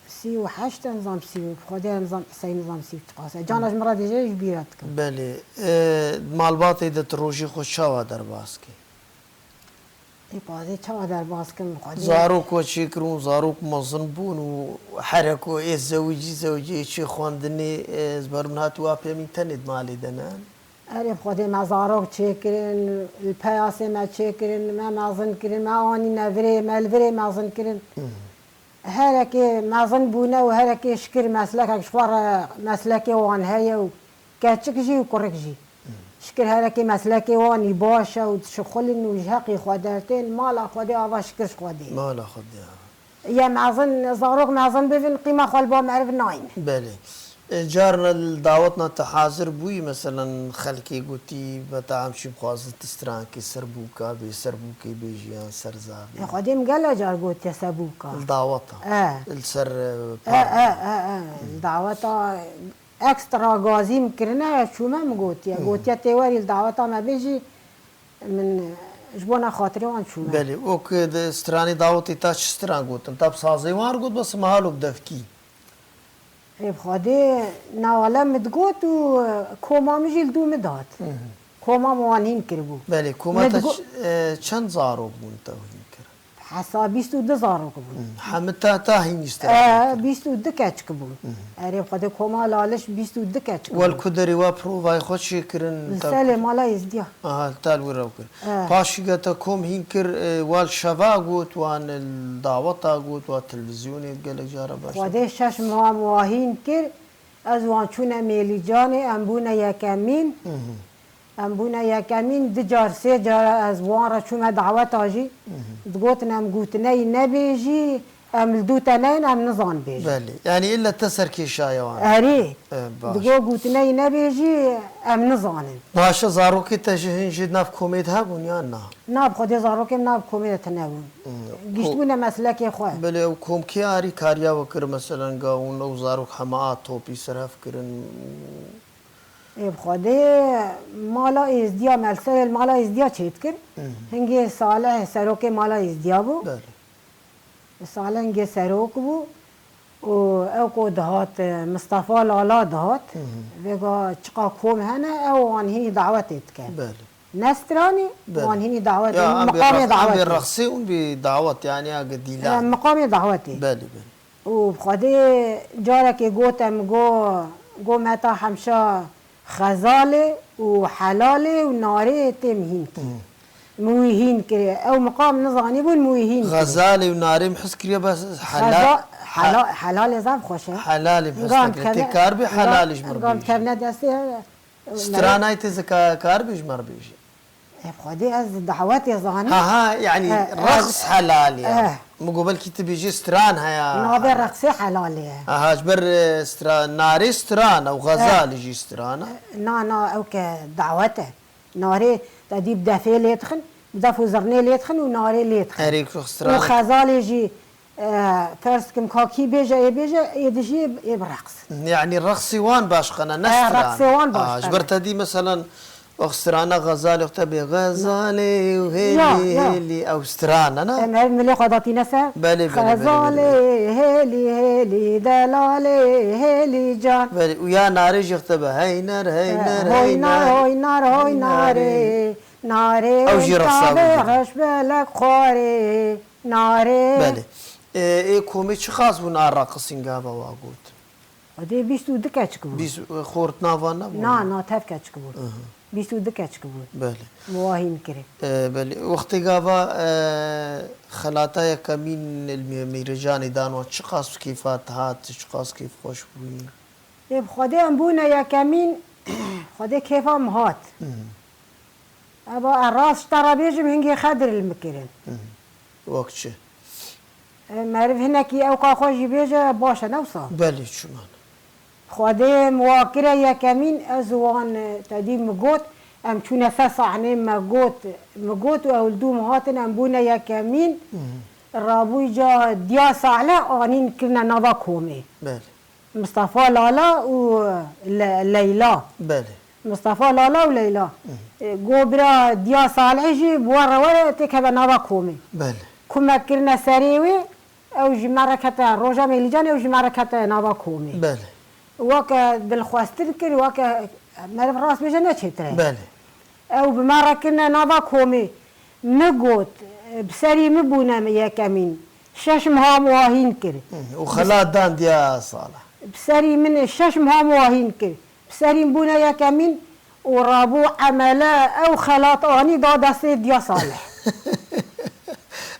sî û heşt e, nizam sî û, Xwedê nizam Huseyîn nizam sî û çiqas e. Cana ji min re dêje ji bîra dikim. Belê. E, malbatê de tu rojê xwe çawa derbas kî? Ê, pazê çawa derbas kim Xwedê? Zarok we çêkirin û zarok mezin bûn û hereko ê zewicî, zewicî ê çê xwendinê, e, ez ber min hat û apê min tenê di malê de ne? Erê, bi Xwedê me zarok çêkirin, li peyasê me çêkirin, me mezin kirin, me anîne virê, me li virê mezin kirin. Hmm. Herekê mezin bûne û herekê şikir meslekek ji xwe re meslekê wan heye û keçik jî û kurik jî. Hmm. Şikir herekê meslekê wan î baş e û dişixulin û ji heqî xwe dertên, mala Xwedê ava şikir ji Xwedê. Mala Xwedê. Ye mezin, zarok mezin bibin, qîma xwe li ba meriv nayne. Belê. E, carna li dawetna te hazir bûyî, meselen, xelkê gotî, Meta Emşî, em xwazin tu strankê serbûka bê, serbûkê bêjî yan serzavî. E, Xwedê min gele car gotiye serbûka. Li daweta. E. Li ser, e, E, e, e, e. Li daweta ekstra gazî min kirine, ez çûme min gotiye. Hı. Gotiye tê werî li daweta me bêjî, min, Ji bona xatirê wan çûme. Belê, wek di stranê dawetê te çi stran gotin? Te bi sazê wan re got, bes mehalo bi devkî? Ê bi Xwedê, newale min digot û koma min jî li dû min dihat. Hı hı. Koma min wan hîn kiribû. Belê, koma Min te digo- ç-, e, çend zarok bûn te hîn kir? Hesa bîst û du zarok bûn. Hı, hemî te, te hîn jî stran E, kir? Bîst û du keçik bûn. Hı hı. Erê bi Xwedê, koma Laliş bîst û du keçik bûn. Wel ku derê we provayê xwe çêkirin, Li te Selê ku- mala Êzdiya. Aha, te li wir ew kir. E. Paşî ge te kom hîn kir, e, wa li şeva got, wan li daweta got, wa televîzyonê gelek cara baş. Xwedê şeş meha min wa hîn kir, ez wan çûne Mêlîcanê, em bûne yekemîn. Hı hı. Em bûne yekemîn, du car, sê cara ez wan re çûme daweta jî. Hı hı. Digotin, em gotineyî nebêjî, em li dû te neyin, em nizan bêjin. Belê. Yanî îlle te serkêşaye wan. Erê. E, baş. Digo gotineyî nebêjî, em nizanin. Baş e, zarokê te ji hin jî nav komê de hebûn yan na? Na, bi Xwedê zarokê min nav komê de tune bûn. Hmm. Giştbûne meslekê xwe. Belê, ew kom kê arîkariya we kir, meselen, ga hûn ew zarok hema a topî serhev kirin? Ê bi Xwedê mala Êzdiya, me li Selê li mala Êzdiya çêdikir. Hmm. Hingê Salih serokê mala Êzdiya bû. Belê. Salih hingê serok bû û ew ku dihat, e, Mistefa Lala dihat. Hı hı. Vêga çiqa kom hene, ew wan hînî dawetê dike. Belê. Ne stranî, Belê. Wan hînî dawetê, Ya, em bê miqamê rex-, em bê dawetê. rexsê ûn bê dawet, yani, ya ge dîlan. E, miqamê dawetê. Belê, belê. Û bi Xwedê carekê gote min, go, go me ta hemşa xezalê û helalê û narê tê min hîn kir. Hmm. Min wî hîn kir. Ew miqam nizanîbûn, min wî hîn kir. Xezalê û narê min his kiriye, bes hela-, Xeza-, hela-, he-, helalê zaf xweş e. Helalê min his Gam kiriye. Tê kevne-, kar bî gam, helalê ji min gam bêjî. kevne destê, e, Stranayê tê zika kar bî ji min re bêjî. Ê bi Xwedê ez dawetê zanim. Ha, ha, yani E, reqs e, helalî ya. e. Min got belkî tu bêjî stran heya. Navê reqsê helalê ye. Aha, ji ber, e, stra-, narê stran e û xezalê jî stran e. Na, na, ew ke dawet e. Narê te dî bi defê lê dixin, bi def û zirnê lê dixin û narê lê dixin. Erê, ku stran. Û xezalê jî, e, ferz kim ka kî bêje, ê bêje, ê dijî ê bi reqs. Yani reqsê wan başqe ne, ne E, stran. reqsê wan Aa, başqe ji ber ne. te dî, meselen, Ox strana Xezalê, ox te bê Xezalê û hêlî, Ya, ya. hêlî, ew strana, ne? Em her milê xwe datîne ser. Belê, belê, belê, belê, Xezalê, belê. hêlî, hêlî, delalê, hêlî can. Belê, û ya narê jî ox te be heyner, heyner, Hoynar, heyner. hoynar, hoynarê, narê, Ew jî rexsa tavê wî. reş belek xwarê, narê. Belê. Ê, ê komê çi xas bûn a reqisîn gava wa got? Xwedê bîst û du keçik bûn. Bîst, e, xort nava nebûn? Na, na, tev keçik bûn. Aha. Bîst û du keçik bûn. Belê. Min wa hîn kirî. E, belê. Wextê gava, e, xelata yekemîn li Mî-, Mîrecanê dan wan çiqas kêfa te hat, çiqas kêfxweş bûyî? Ê, bi Xwedê em bûne yekemîn, Xwedê kêfa min hat. Hı. Eva, e, rast ji te re bêjim, hingê xedir li min kirin. Hı. Wek çi? E, meriv hinekî ewka xwe jî bêje, baş e, ne wisa? Belê, çima ne? Xwedê min wa kire yekemîn, ez wan, e, te dî min got, em çûne ser sahnê, me got, min got û ew li dû min hatin, em bûne yekemîn. Hı hı. Rabûyî ca Diya Salih anîn kirine nava komê. Belê. Mistefa Lala û Le-, Leyla. Belê. Mistefa Lala û Leyla. Hı. E, go bira Diya Salihê jî bi we re were têkeve nava komê. Belê. Ku me kirine serê wê, ew ji me re kete, roja Mêlîcanê ew ji me re kete nava komê. Belê. Weke dilxwestin kir, weke meriv rast bêje ne çêtir e. Belê. Ew bi me re kirine nava komê. Min got, bi serî min bûne min yekemîn. Şeş meha min wa hîn kir. Hı, û xelat dan Diya Salih. Bi serî min şeş meha min wa hîn kir. Bi serî min bûne yekemîn û rabû emele ew xelat anî da destê Diya Salih.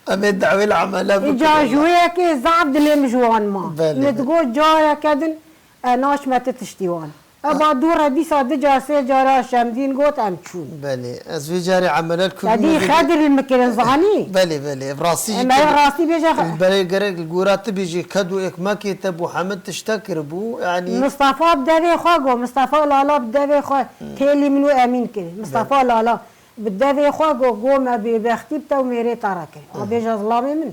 Em ê dawê li emele bikin. Îca ji wê yekê zaf dilê min ji wan ma. Belê, Min belê. digot careke din, e, naçme ti tiştî wan. Eva dû re dîsa du car sê cara Şemdîn got em çûn. Belê, ez vê carê emele li Te dî Kurmî xedir li min kirin zanî. Belê, belê, ev rastî jî Em ev kir. rastî bêje xe- Belê, gerek li gora tu bêjî, ked û ekmekê te bû, hemî tişt te kiribû, yanî Mistefa bi devê xwe got, Mistefa Lala bi devê xwe Hı. têlî min û Emîn kir. Mistefa Belê. Lala. Bi devê xwe got, got me bêbextî bi te û mêrê te re kir. A bêje zilamê min.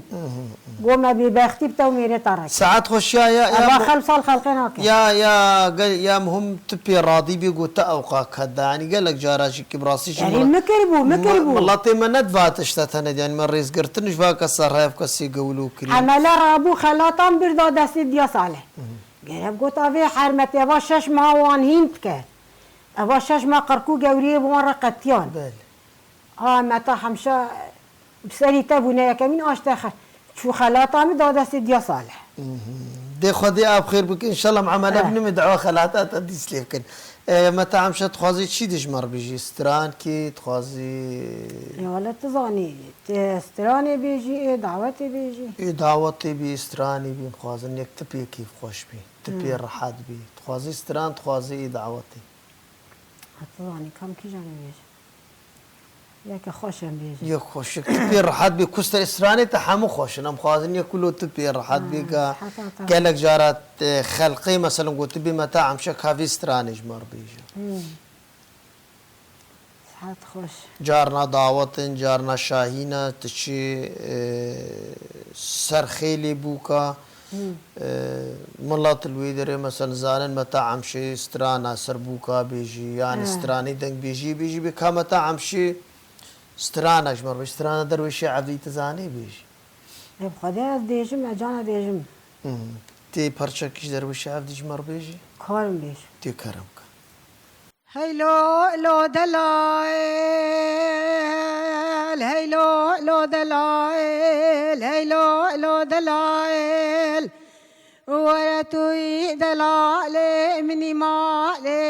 Got me bêbextî bi te û mêrê te re kir. Saet xweş ya, ya, ya, Eva xelf sal xelqê nake. Ya, ya, gel, ya muhim tu pê radî bî got te ewqa keda. Yanî gelek cara jî ki bi rastî jî Yanî mil-, mikir bû, mikir mi-, bû. Miletê me ne diva tişte tene, yanî me rêzgirtin ji va kesa re ev kesê gewilo kirî. Emele rabû xelatan bir da destê diya Salih. Gerek got avê hermetê eva şeş meha wan hîn dike. Eva şeş meha qirk û gewriyê bi wan re qetiyan. Belê. A, Meta Hemşa bi serî te bûne yekemîn aşte xe-, çû xelata min da destê diya Salih. Mhm. Dê Xwedê ev xêr bike, înşallah Emele Eh. binimê dawa xelata te dîs lê bikin. E, Meta Hemşa dixwazî çi dijmar bijî? Strankî dixwazî? Ya wele tu zanî, tu stranê bêjî, ê dawetê bêjî. Ê dawetê bî, stranê bî, dixwazin yek tu pê kêfxweş bî, tu pê Hmm. rehet bî. Dixwazî stran, dixwazî ê dawetê. Ha, tu zanî, kam kîjan ê bêjin? Yeke xweş em bêjin. Yek xweşik. Tu pê rehet bê, kuster stranê te hemû xweş in. Em xwazin yek kulo tu pê rehet bê Ha, ga heta ta. gelek cara, e, xelqê, meselen, got tu bê Meta Hemşa kavê stranê ji me re bêje. Hmm. Sihet xweş. Carna dawet in, carna şahî ne, tu çi, e, ser xêlê bûka, Hmm. e, milet li wê derê, meselen, zanin Meta Hemşê strana ser bûka bêjî, yan He. stranê deng bêjî, bêjî bê ka Meta Hemşê strana ji me re bêjî, strana Derwêşê Evdî tu zanî bêjî. Ê bi Xwedê ez dêjim, ez cana dêjim. Hmm. Tê parçekî ji Derwêşê Evdî ji me re bêjî? Karim bêjim. Tê kerem ke. Heylo lo delayel, heylo lo delayel, heylo lo delayel. Were tu yî delalê min î malê.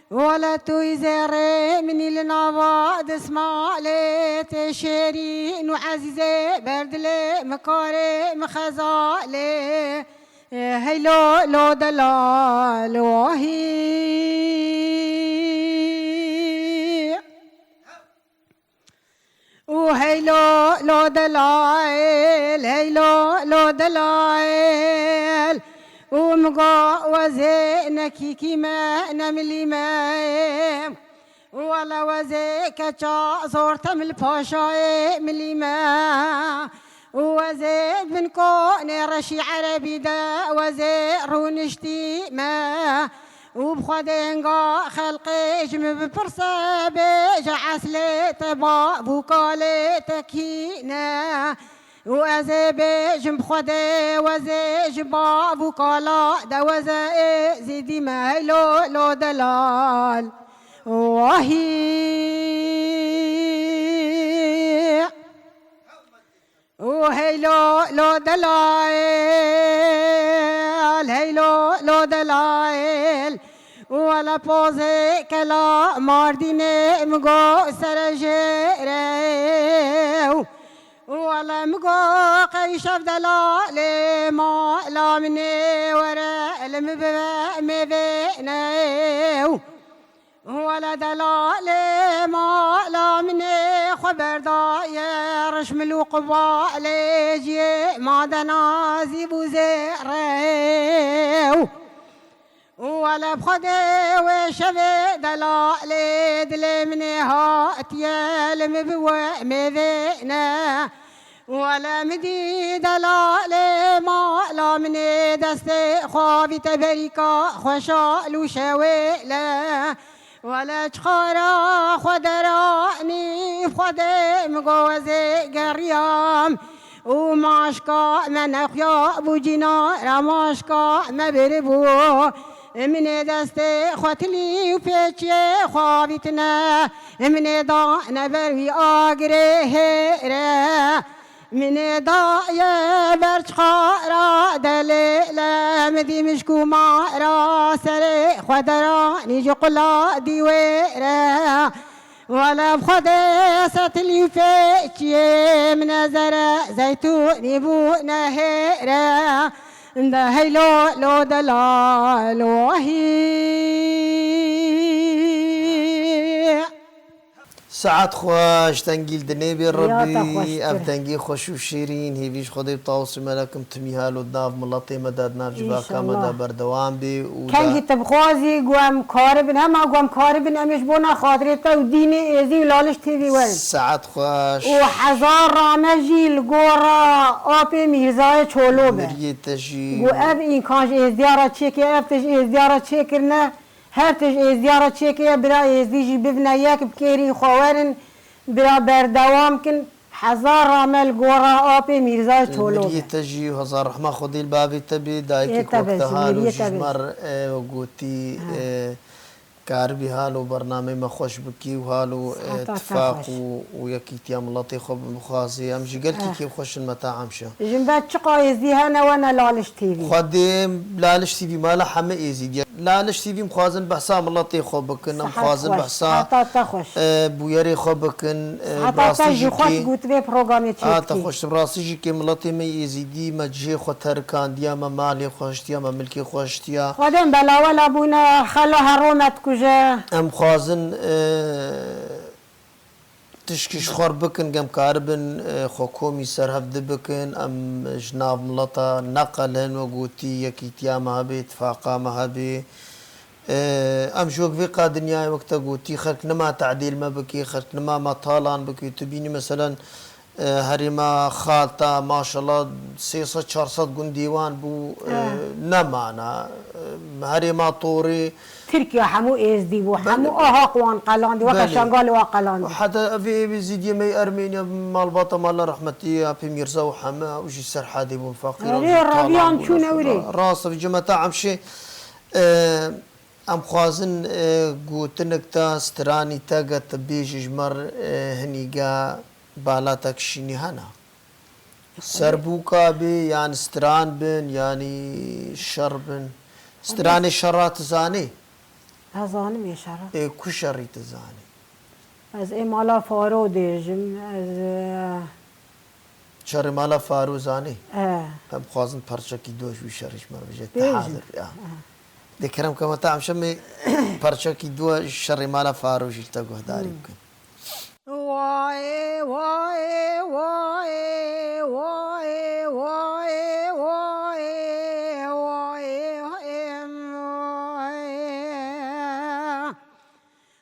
Wele tu yî zêrê min î li nava dismalê. Tê şêrîn û ezîzê ber dilê min karê min xezalê. Heylo lo delal wahî. Û heylo lo delal, heylo lo delal. Û min got wezê nekîkî me, ne milî me. Wele wezê keça zor temil paşayê milî me. Û wezê bin konê reşî erebî de wezê rûniştî me. Û bi xwe denga xelqê ji min bipirse bêje eslê te bav û kalê te kî ne. Û ez ê bêjim bi Xwedê wezê ji bav û kala de weze ê zîdî me heylo lo delal. Wahî. Û heylo lo delal, heylo lo delal. Û wele pozê kela Mardînê min got sere jêre. Û wele min got qey şev delalê mala min ê were li min bibe mêvêne. Wele delalê mala min ê xwe berdaye rişmil û qubalê ciyê ma de nazî bû zêre. Wele bi Xwedê wê şevê delalê dilê min ê hatiye li min bi we mêvêne. Wele min dî delalê mala min ê destê xwe avîte berîka xweşa lûşe wêle. Wele çixara xwe deranî Xwedê min got wezê geriyam. Û maşka me nexuya bû cîna re maşka me biribû. Min ê destê xwe tilî û pêçiyê xwe avîtine. Min ê dane ber wî agirê hêre. Min ê daye ber çixara delêle. Min dî mişk û mara serê xwe deranî ji qula dîwêre. Wele bi Xwedê setilî û pêçiyê min e zere zeytûnî bû nehêre. De heylo lo delal wahî. Saet xweş, dengî li dinê bê. Ya te Rebî, xweştir. Ev dengê xweş û şêrîn, hêvî ji Xwedê bi tawusî melekim timî hal û di nav miletê me de, di nav civaka me de, înşallah, berdewam bê û kengî te bixwazî, ku em karibin, hema ku em karibin, em ê ji bona xatirê te û dînê êzî û Laliş T V werin. Saet xweş. Û hezar rame jî li gora apê Mîrzayê Çolo be. Miriyê te jî. Ku ev înkan ji êzdiya re çêkê, ev tij êzdiya re çêkirine, her tij êzdiya re çêkê, bira êzdî jî bivine yek, bi kêrî xwe werin, bira berdewam kin. Hezar rame li gora apê Mîrzayê Çolo be. Miriyê te jî hezar rehma Xwedê li bavê te bê, dayikê, ê te be, wek te hal û miriyê te be. Ji me re, e, gotî, ha, e, karibî hal û bernameyê me xweş bikî û hal û, e, saeta te tifaq xweş û, û yekîtiya miletê xwe bixwazî. Em jî gelkî, eh, kêfxweş in, meta emşe. Ji me çiqa êzdî hene, wene Laliş T V. Xwedê Laliş T V mala heme êzîdiye. Laliş T V em xwazin behsa miletê xwe bikin, em xwazin behsa, saeta te xweş, e, bûyerê xwe bikin, e, saeta te jî xweş bû tu vê programê çêkî. Te xweş, bi rastî jî kê miletê me êzîdî me cihê xwe terkandiya, me malê xwe hiştiya, me milkê xwe hiştiya. Xwedê bela wela bûne, xelo herome dikuje. Em xwazin, e, tişkî ji xwe re bikin, gem karibin, e, xwe komî ser hev di bikin, em ji nav mileta neqelin, wek gotî, yekîtiya me hebe, tifaqa me hebe. E, em ji wek vê qa dinyayê, wek te gotî, xelk nima tedîl me bike, xelk nima me talan bike. Tu bînî, meselen, e, herêma Xalta, maşallah, sê sed çar sed gundî wan bû, e, nemana. E, herêma Torê, Tirkiye hemû êzdî bû, belê, hemû Ahaq wan qelandî, weke, belê, Şengalê wan qelandî. Heta evê, evê zîdiyê me yê Ermeniya, malbata mala rehmetî ya Pê Mîrza û heme, û jî Serhedê bûn, feqîran, erê, jî talan bûn, çûne wirê. Rast e, cimeta Emşê, e, em xwazin, e, gotinek te, stranî te ge te bêjî ji me re, e, hinî ge bala te kişînî hene. Serbûka bê, yan stran bin, yanî şer bin. Stranê şera tu zanî? Ez zanim ê şera. Ê ku şerî tu zanî? Ez ê mala Faro dêjim, ez, e, şerê mala Faro zanî? E. Em xwazin parçekî do ji wî şerî ji me re bêje. Bêjin. Te hazir, ya. E. Dê kerem ke me te emşemê parçekî do şerê mala Faro jî li te guhdarî, hmm, bikin. Wayê, wayê, wayê.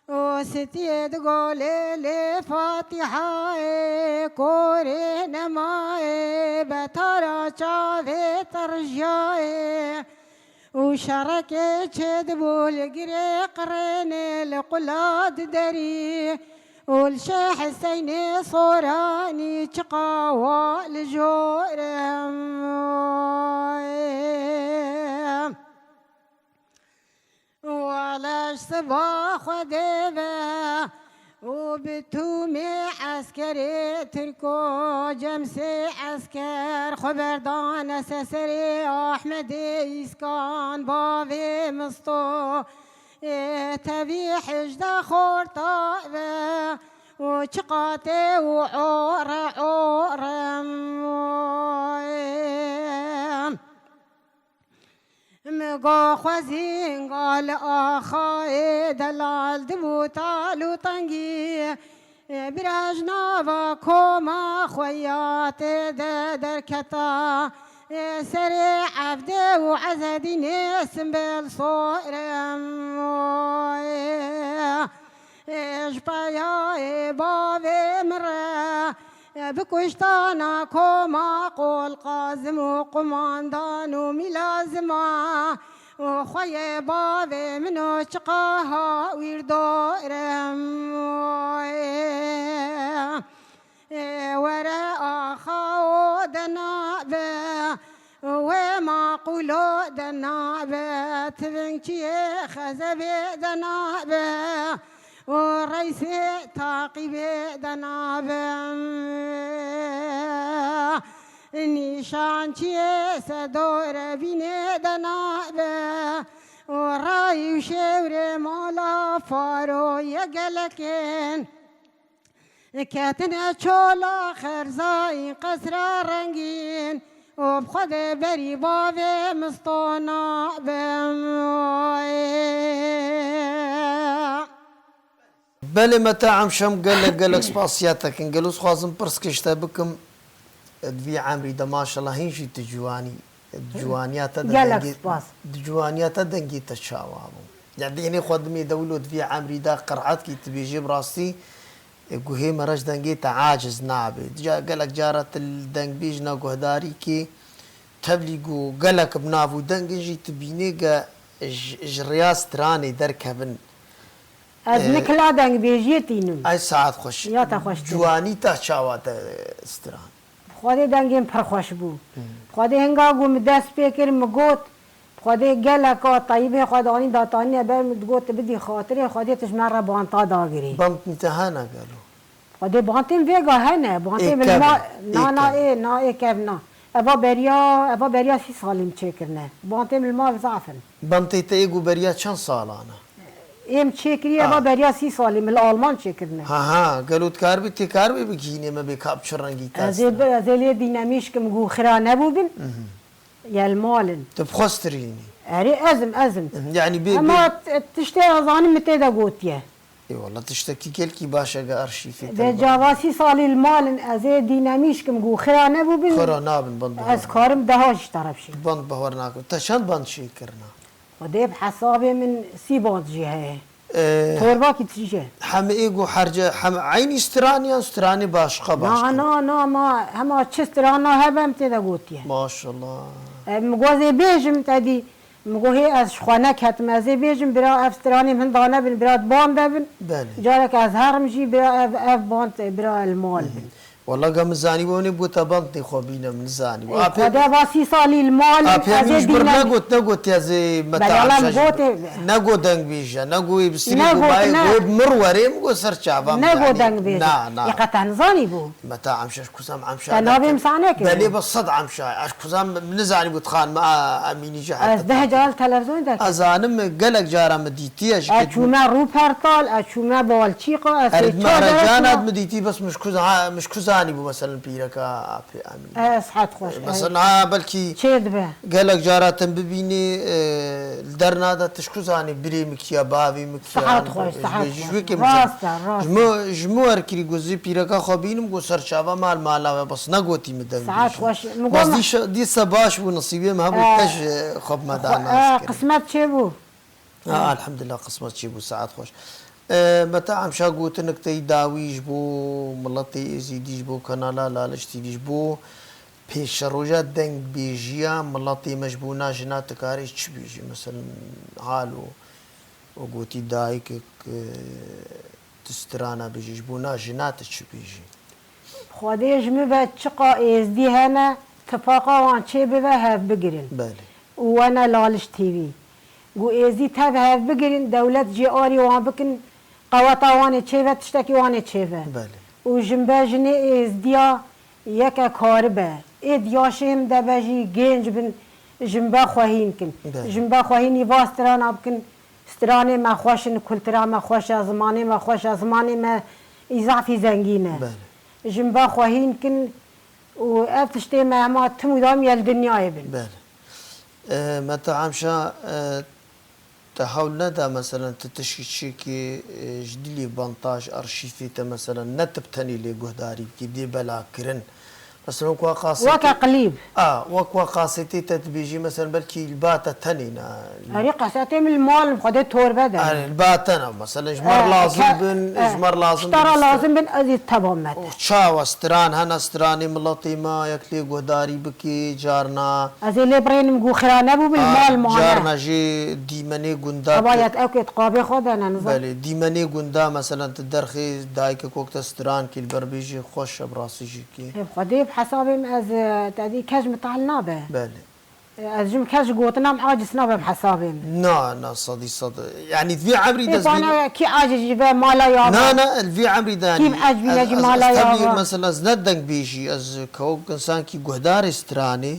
Û stiyê di golê lê Fatîhayê, korê nemayê, betara çavê te rijiyayê. Û şerekê çêdibû li girê qirênê, li qula diderî û li Şêx Hiseynê Soranî, çiqa wa li jorê. Wele ji siba Xwedê ve û bi tûmê eskerê tirko, cem sê esker xwe berdane ser serê Ahmedê Îskan, bavê Misto, ê tevî hejdeh xorta ve û çiqa tê û ore orem. Min got xwezînga li axayê delal dibû tal û tengî. Bira ji nava koma xwe ya tê de derketa. Serê Evdê û Ezedînê Simbêl Sorem. Ê, ji peya ê bavê min re, ê, bi kuştana koma Qol Qazim û qumandan û mîlazima û xweyê bavê min û çiqa ha wîr dorem. Ê, ê, were axa o dena be, wê maqûlo dena be, tivingçiyê xezebê dena be, û reysê taqîbê dena be. Nîşançiyê sedore bînê dena be, û ray û şêwrê mala Faro ye gelekên. Ketine çola xerzayî qesra rengîn û bi Xwedê berî bavê Mistona bim. Belê Mete Emşem, gelek gelek spasiya te kin. Gelo dixwazim pirsek ji te bikim. Di vî emrî de maşallah hîn jî tu ciwanî, ciwaniya te de Gelek dengê, spas. Di ciwaniya te dengê te çawa bû? Ya dênê xwe dimê de wilo di vî emrî de qir'etkî tu bêjî bi rastî, e, guhê me re ji dengê te aciz nabe. Ca-, gelek cara tu li dengbêj ne guhdarî kê, tevlî ku gelek bi nav û dengin jî tu bînê ge ji, ji rêya stranê derkevin. Ez Ee, nikila dengbêjiyê tînim. Ay saet xweş. Ya te xweş tînim. Ciwanî te çawa te stran? Xwedê dengên pir xweş bû. Hmm. Xwedê hinga ku min dest pê kir, min got, Xwedê gelek a teyibê xwe danî datanîne ber min, digot, tu bidî xatirê Xwedê, tu ji me re banta dagirî. Bantnî te hene gelo? Xwedê bantên vêga hene. Bantê Ê, min kevin, ma-, ê, na, na, kevin. Ê, na, ê, kevna. Eva beriya, eva beriya sî salî min çêkirine. Bantê min li mal zaf in. Bantê te ê ku beriya çend salan e? Êm çêkirî eva Ah. beriya sî salî min li Alman çêkirine. Ha, ha, gelo dikaribî tê karibê bigihînê me bê ka bi çi rengî te Ez ê bi, ez ê lê dînemîşkim ku xira nebûbin. Mhm. Yel mal in. Tu bi xwe stirînî. Erê ez im, ez im. Mhm, yanî bê, Ema bê t-, tiştê ez zanim min tê de gotiye. Ê wele tiştekî gelkî baş e ge arşîfê te De li ber. Cava sî salî li mal in, ez ê dînemîşkim ku xira nebûbin. Xira nabin, band bi Ez xwe. karim deha jî teref şî. Band bi xwe nakim. Te çend band çêkirine? Xwedê bi hesabê min sî band jî heye. Ee, Torbakî tije. Heme ê ku herce, heme eynî stranê yan stranê başqa başqa? Na, na, na, ma hema çi strana hebe em tê de gotiye. Maşallah. E, min got ez ê bêjim te dî, min got hê ez ji xwe neketim, ez ê bêjim bira ev stranê min da nebin, bira di ban de bin. Belê. Carek ez herim jî bira ev, ev band, bira el mal bin. Wala ge min zanîbû, hûn ê bigota bantê xwe bîne, min zanîbû. Ê, Apê, Xwedê va sî salî li mal in, apê ez ê min ji bir dîne negot, negot ez ê Mete Belê, Emşa jî gote. Nego dengbêj e, nego wê bi sirî Nego, mayê, ne. Wê bi mir werê, min got ser çava min Nego zanî. dengbêj e. Na, na. Ê, qe te nizanîbû? Mete Emşa, ji kuzam Emşa Te navê derket. min sane kir. Belê be sed Emşa. Ez kuzam min nizanîbû, dixan me, a, Emînî jî Te heta ez deh car televîzyonê de Ez zanim gelek cara min dîtiye ji Ez ke çûme Rûpertal, ez çûme Balçîqa, ez Her sê çar cara mehrecanat çûme. min dîtî, bes min ji ku za-, min ji ku zanîbû, meselen, pîreka Apê Emîn. E, sihet xweş, e. Mesela, ha, belkî Çê dibe. gelek cara te bibînî, e, li derna de tu ji ku zanî birê min kî ye, bavê min kî ye, Sihet xweş, sihet xweş. Ji wê kêm Rast e, rast e. Ji min, ji min wer kirî, got, zê pîreka xwe bînim, got, ser çava mal mala we, bes negotî min deng Sihet bêjim. xweş. Min Bes got dîşe-, dîse baş bû, nisîbê min hebû, E, te ji xwe bi me da xwe-, nas e, kirin. Qismet çêbû. Ha, elhamdulillah, qismet çêbû, saet xweş. E, Mete Emşa, gotinek te yî dawî ji bo miletê Êzîdî, ji bo kanala Laliş T V, ji bo pêşeroja dengbêjiya miletê me, ji bo na jina tu karî çi bêjî? Meselen, halo û gotî dayikek, e, tu strana bêjî, ji bo na jina tu çi bêjî? Xwedê ji min ve çiqa êzdî hene, tifaqa wan çê bibe, hev bigirin. Belê. Û wene Laliş T V. Ku êzdî tev hev bigirin, dewlet jê arî wan bikin, qeweta wan ê çêve, tiştekî wan ê çêve. Belê. Û ji min ve jinê êzdiya yeke karibe. Ê di yaşê min de be jî, gênc bin, ji min ve xwehîn kin. Belê. Ji min ve xwehînî va strana bikin. Stranê me xweş in, kultura me xweş e, zimanê me xweş e, zimanê me î zafî zengîn e. Belê. Ji min ve xwehîn kin û ev tiştê me hema tim û dam yel dinyayê bin. Belê. E, Mete Emşa, e, te hewl neda, meselen, tu tişkî çêkê, e, ji dilê bantaj, arşîfê te, meselen, ne tu bi tenê lê guhdarî bikî, dê bela kirin. Mesela, wek wa qasê Weke te-, qilîb. A, wek wa qasê te dibêjî, mesela, belkî li ba te tenê ne. Erê, qesetê min li mal in, Xwedê torbe de. Erê, li ba te ne, mesela, ji me re Eh, lazim ke-, bin, eh, ji me re lazim ji te re bin, lazim bin, ez ê teva me te. Û çawa stran hene, stranê miletê me, yek lê guhdarî bikê, carna. Ez ê lê birênim ku xira nebû bin, li A, mal mane. Carna jê dîmenê gunda Eva te-, yet ew kê di qabê xwe de ne, nizam. Belê, dîmenê gunda, mesela, tu derxê dayikek wek te stran kî, li ber bêjê xweş e, bi rastî jî. Kê? Ê, Xwedê bi hesabê min ez, e, te dî kes ji min tehl nabe. Belê. E, ez ji min kes ji gotina min aciz nabe bi hesabê min. Na, na, sedî sed. Yanî di vî emrî Ê, de ez bana bînim. Kî aciz jî be mala ya Na, be. Na, di vî emrî de Kî yanî bi ecbîne ez, jî ez, mala ez ya tevlî be. Mesela ez ne dengbêjî, ez kewk insankî guhdarê stranê,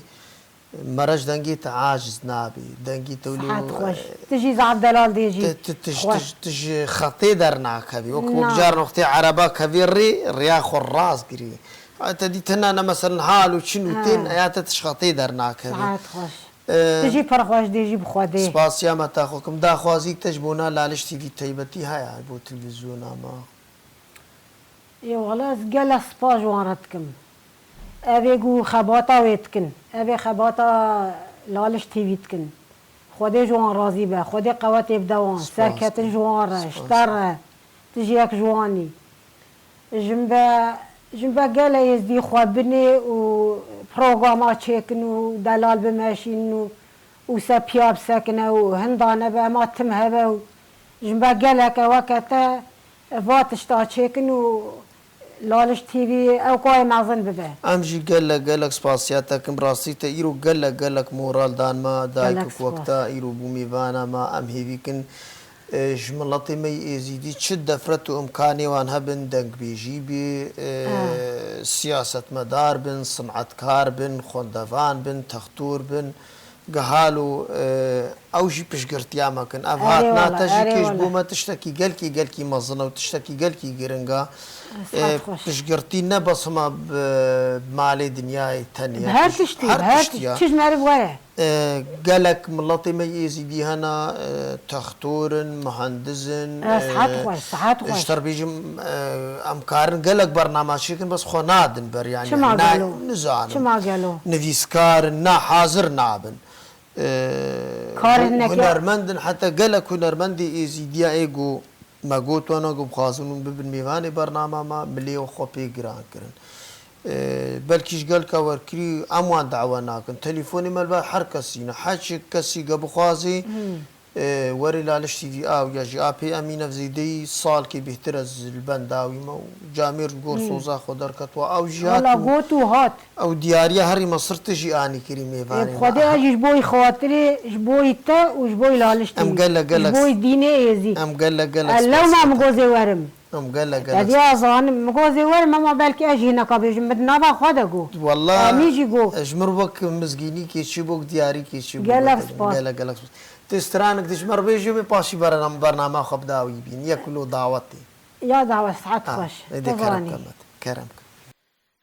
Mere ji dengê te aciz nabî. Dengê te wilo, Sihet xweş. Tu jî zaf delal dê jî. Tu, tu, tu, tu, Xweş. Tu ji xetê dernakevî. Wek, wek Na. Car noxtê ereba kevî rê, rêya xwe rast girî. Ha, te dî tine ne meselen hal û çin û Ha. Tên, ya te tu ji xetê dernakevî. Sihet xweş. Ee, Tu jî pir xweş dê jî bi Xwedê. Spasiya me te xwe kim. Daxwazî te ji bona Laliş T V taybetî heye bo televîzyona me? Ê wele ez gelek spas ji wan re dikim. Ev ê ku xebata wê dikin. Ev ê xebata Laliş T V dikin. Xwedê ji wan razî be. Xwedê qewetê bide wan. Spas. Serketin ji wan re. Spas. Ji te re. Tu jî yek ji wan î. Jin be, jin be gelek êzdî xwe binê û programa çêkin û delal bimeşînin û, û se piya bisekine û hinda nebe ema tim hebe û jin be geleke weke te va tişta çêkin û Laliş T V ew kayê mezin bibe. Em jî gelek, gelek spasiya te kim. Rastî te îro gelek, gelek moral dan me. Gelek spas. Dayikek wek te îro bû mêvana me. Em hêvî kin, e, ji miletê me yê Êzîdî çi defret û imkanê wan hebin, dengbêjî bî, e, Ha. siyasetmedar bin, sinetkar bin, xwendevan bin, textor bin, gihal û, e, ew jî piştgirtiya me kin. Ev Erê hatina wala, te jî erê kê ji bo wala. me tiştekî gelkî, gelkî mezin e û tiştekî gelkî giring e. Sihet E, xweş. Piştgirtî ne bes hema bi malê dinyayê tenê Bi ye. her Piş-, tiştî, her bi her tiştî tiştî. ya. Çi ji meriv were. E, gelek miletê me yê Êzîdî hene, e, textor in, muhendis in, E, sihet e, xweş, sihet xweş. Ji te re bêjim, e, em karin gelek bername çêkin, bes xwe nadin ber, yanî, Çima na-, gelo? nizanim. Çima gelo? Nivîskar in, na hazir nabin. E, Kar hu-, neke- hunermend in, heta gelek hunermendê Êzîdiya ê ku me got wana ku bixwazin hûn bibin mêvanê bernama me, milê xwe pê giran kirin. E, belkî ji gelka werkirî em wan dawe nakin. Telefonê me li ber her kesî ne. Her çi kesî ge bixwazî, Hmm. e, werê Laliş T V a û ya jî apê em î nevzêdeyî salkê bêhtir ez li benda wî me û camêr ji gor Hmm. soza xwe derketwa. Ew jî Wala hat û got û hat. ew diyariya herî mesir tu jî anî kirî Ê, mêvanê bi Xwedê me. ez jî ji boyî xatirê, ji boyî te û ji boyî Laliş T V. Em gelek, gelek Ji boyî dînê êzî. Em gelek, gelek Ez lewma spas min gozê werim. Em gelek, gelek Te diya spas. zanim, min gozê werim, ema belkî ez jî hineka bêjim, min di nava xwe de got. Walla, Emî jî got. Ji mir wek mizgînî keçî bûk, diyarî keçî bûk. Gelek spas. Gelek, gelek spas. Tu stranek dij me re bêjî, wê paşî bernam-, bernama xwe bi dawî bîn. Yek lo dawetê. Ya dawet, saet Ha, xweş. ê dê Tu kerem zanî. ke me, kerem ke.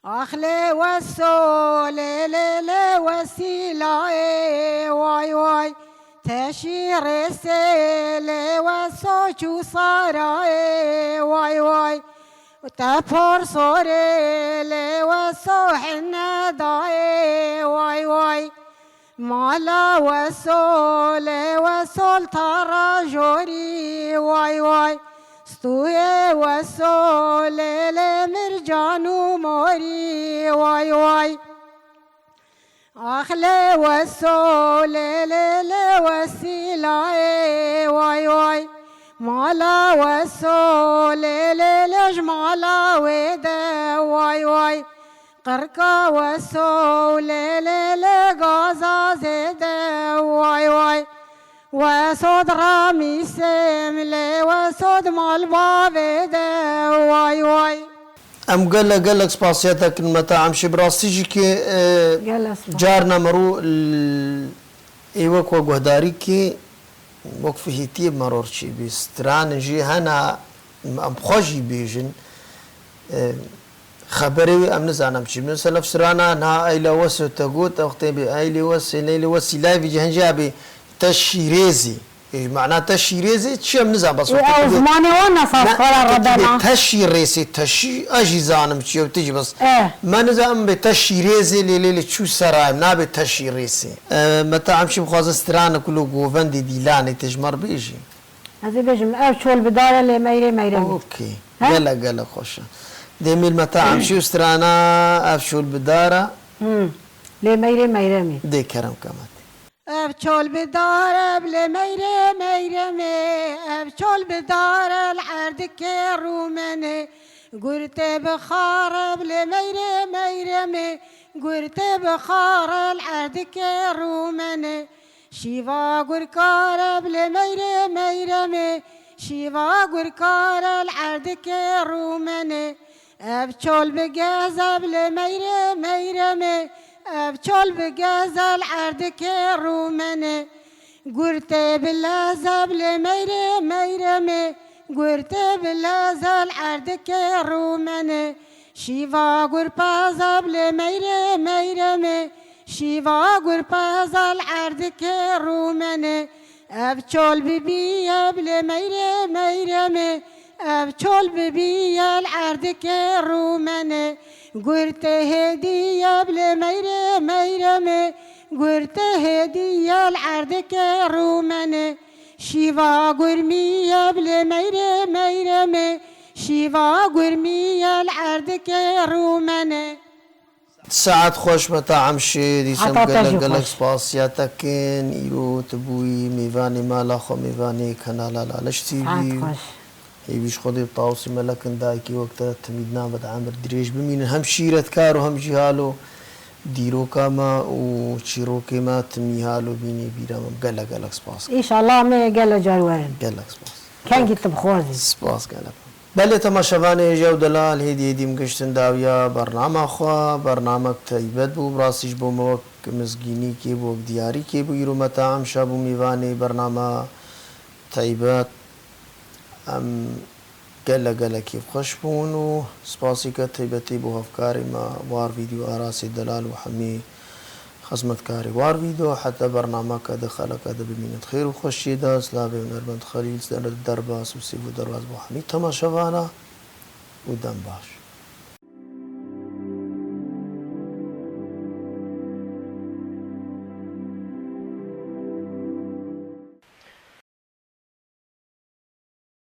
Ax lê weso, lê, lê, lê wesîlayê, way, way. Teşî rêsê, lê weso çû sarayê, way, way. Te por sorê, lê weso hine dayê, way, way. Mala weso, lê weso li tara jorî, way, way. Stûyê weso, lê, lê mircan û morî, way, way. Ax lê weso, lê, lê, lê wesîlayê, way, way. Mala weso, lê, lê, lê ji mala wê de, way, way. Qirka weso, lê, lê, lê gaza zêde, way, way. Weso diramîsim, lê weso di mal bavê de, way, way. Em gelek, gelek spasiya te kin Meta Emşî. Bi rastî jî ki, e, Gelek spas. carna merû l-, ê wek we guhdarî ki, wek fihîtiyê meror çî bî. Stranin jî hena, em xwe jî bêjin. E, xeberê wî em nizanim çi. Mesela strana niha Eyle Wes te got, ew xtê bê Eyle Wes, Eyle Wes, Lay vî cihên jî abî te şîrêzî. E, mana te şîrêzî çi em nizan, bas Ê, wextê ew tu bê zimanê wan ne saz Ne, xwe re tu tu bê rebena. te şîrêsî, te şî, ez jî zanim çi ew tu jî bas. E. Me nizan em bê te şîrêzî, lê, lê, lê çû serayim, nabê te şîrêsî. E, Meta Emşî bixwaze strana ku lo govendê dîlanê te ji me re bêjî. Ez ê bêjim, ev çol bidare lê meyre meyre min. Okey. He? Gelek, gelek xweş e. Demîr Meta Emşî û strana ev çol bidare. Hmm. Lê meyre meyre min. Dê kerem kemet. Ev çol bidare bi lê meyre meyre me, ev çol bidare li erdikê rûmene. Gurtê bixare bi lê meyre meyre me, gurtê bixare li erdikê rûmene. Şîva gurkare bi lê meyre meyre me, şîva gurkare li erdikê rûmene. Ev çol bi geze bi lê meyre meyre me, ev çol bi geze li erdikê rûmene. Gurtê bi leze bi lê meyre meyre me, gurtê bi leze li erdikê rûmene. Şîva gurpeze bi lê meyre meyre me, Şîva gur pezel erdikê rûmenê, ev çol bibî ev lê meyrê meyremê, ev çol bibî yel erdikê rûmenê, gur tê hêdî ev lê meyrê meyremê, gur tê hêdî yel erdikê rûmenê, şîva gurmî ev lê meyrê meyremê, şîva gurmî yel erdikê rûmenê. Saet xweş Meta Emşê, dîsem Heta te gelek jî gelek xweş. Spasiya te kin, îro tu bûyî mêvanê mala xwe, mêvanê kanala Laleş T V. Saet xweş. Hêvî ji Xwedê bi tawsî melek in dayikê wek te timî di nava de emir dirêj bimînin. Hem şîretkar û hem jî halo dîroka me û çîrokê me timî halo bînî bîra me. Gelek gelek spas. Înşallah me gele car werin. Gelek spas. Kengî tu bixwazî. Spas gelek. Belê temaşevanê hêja û delal hêdî hêdî em giştin dawiya bernama xwe. Bernamek teybet bû. Bi rastî ji bo me wek mizgînîkê bû, wek diyarîkê bû. Îro Meta Emşa bû mêvanê bernama teybet. Em gelek gelek kêfxweş bûn û spasîke teybetî bo hevkarê me War Vîdyo, Arasê Delal û hemî xizmetkarê War Vîdyo. Heta bernameke di xeleke di bimînin di xêr û xweşiyê de. Silavê hunermend Xelîl, derbas û sêv û derbas bo hemî temaşevana û dem baş.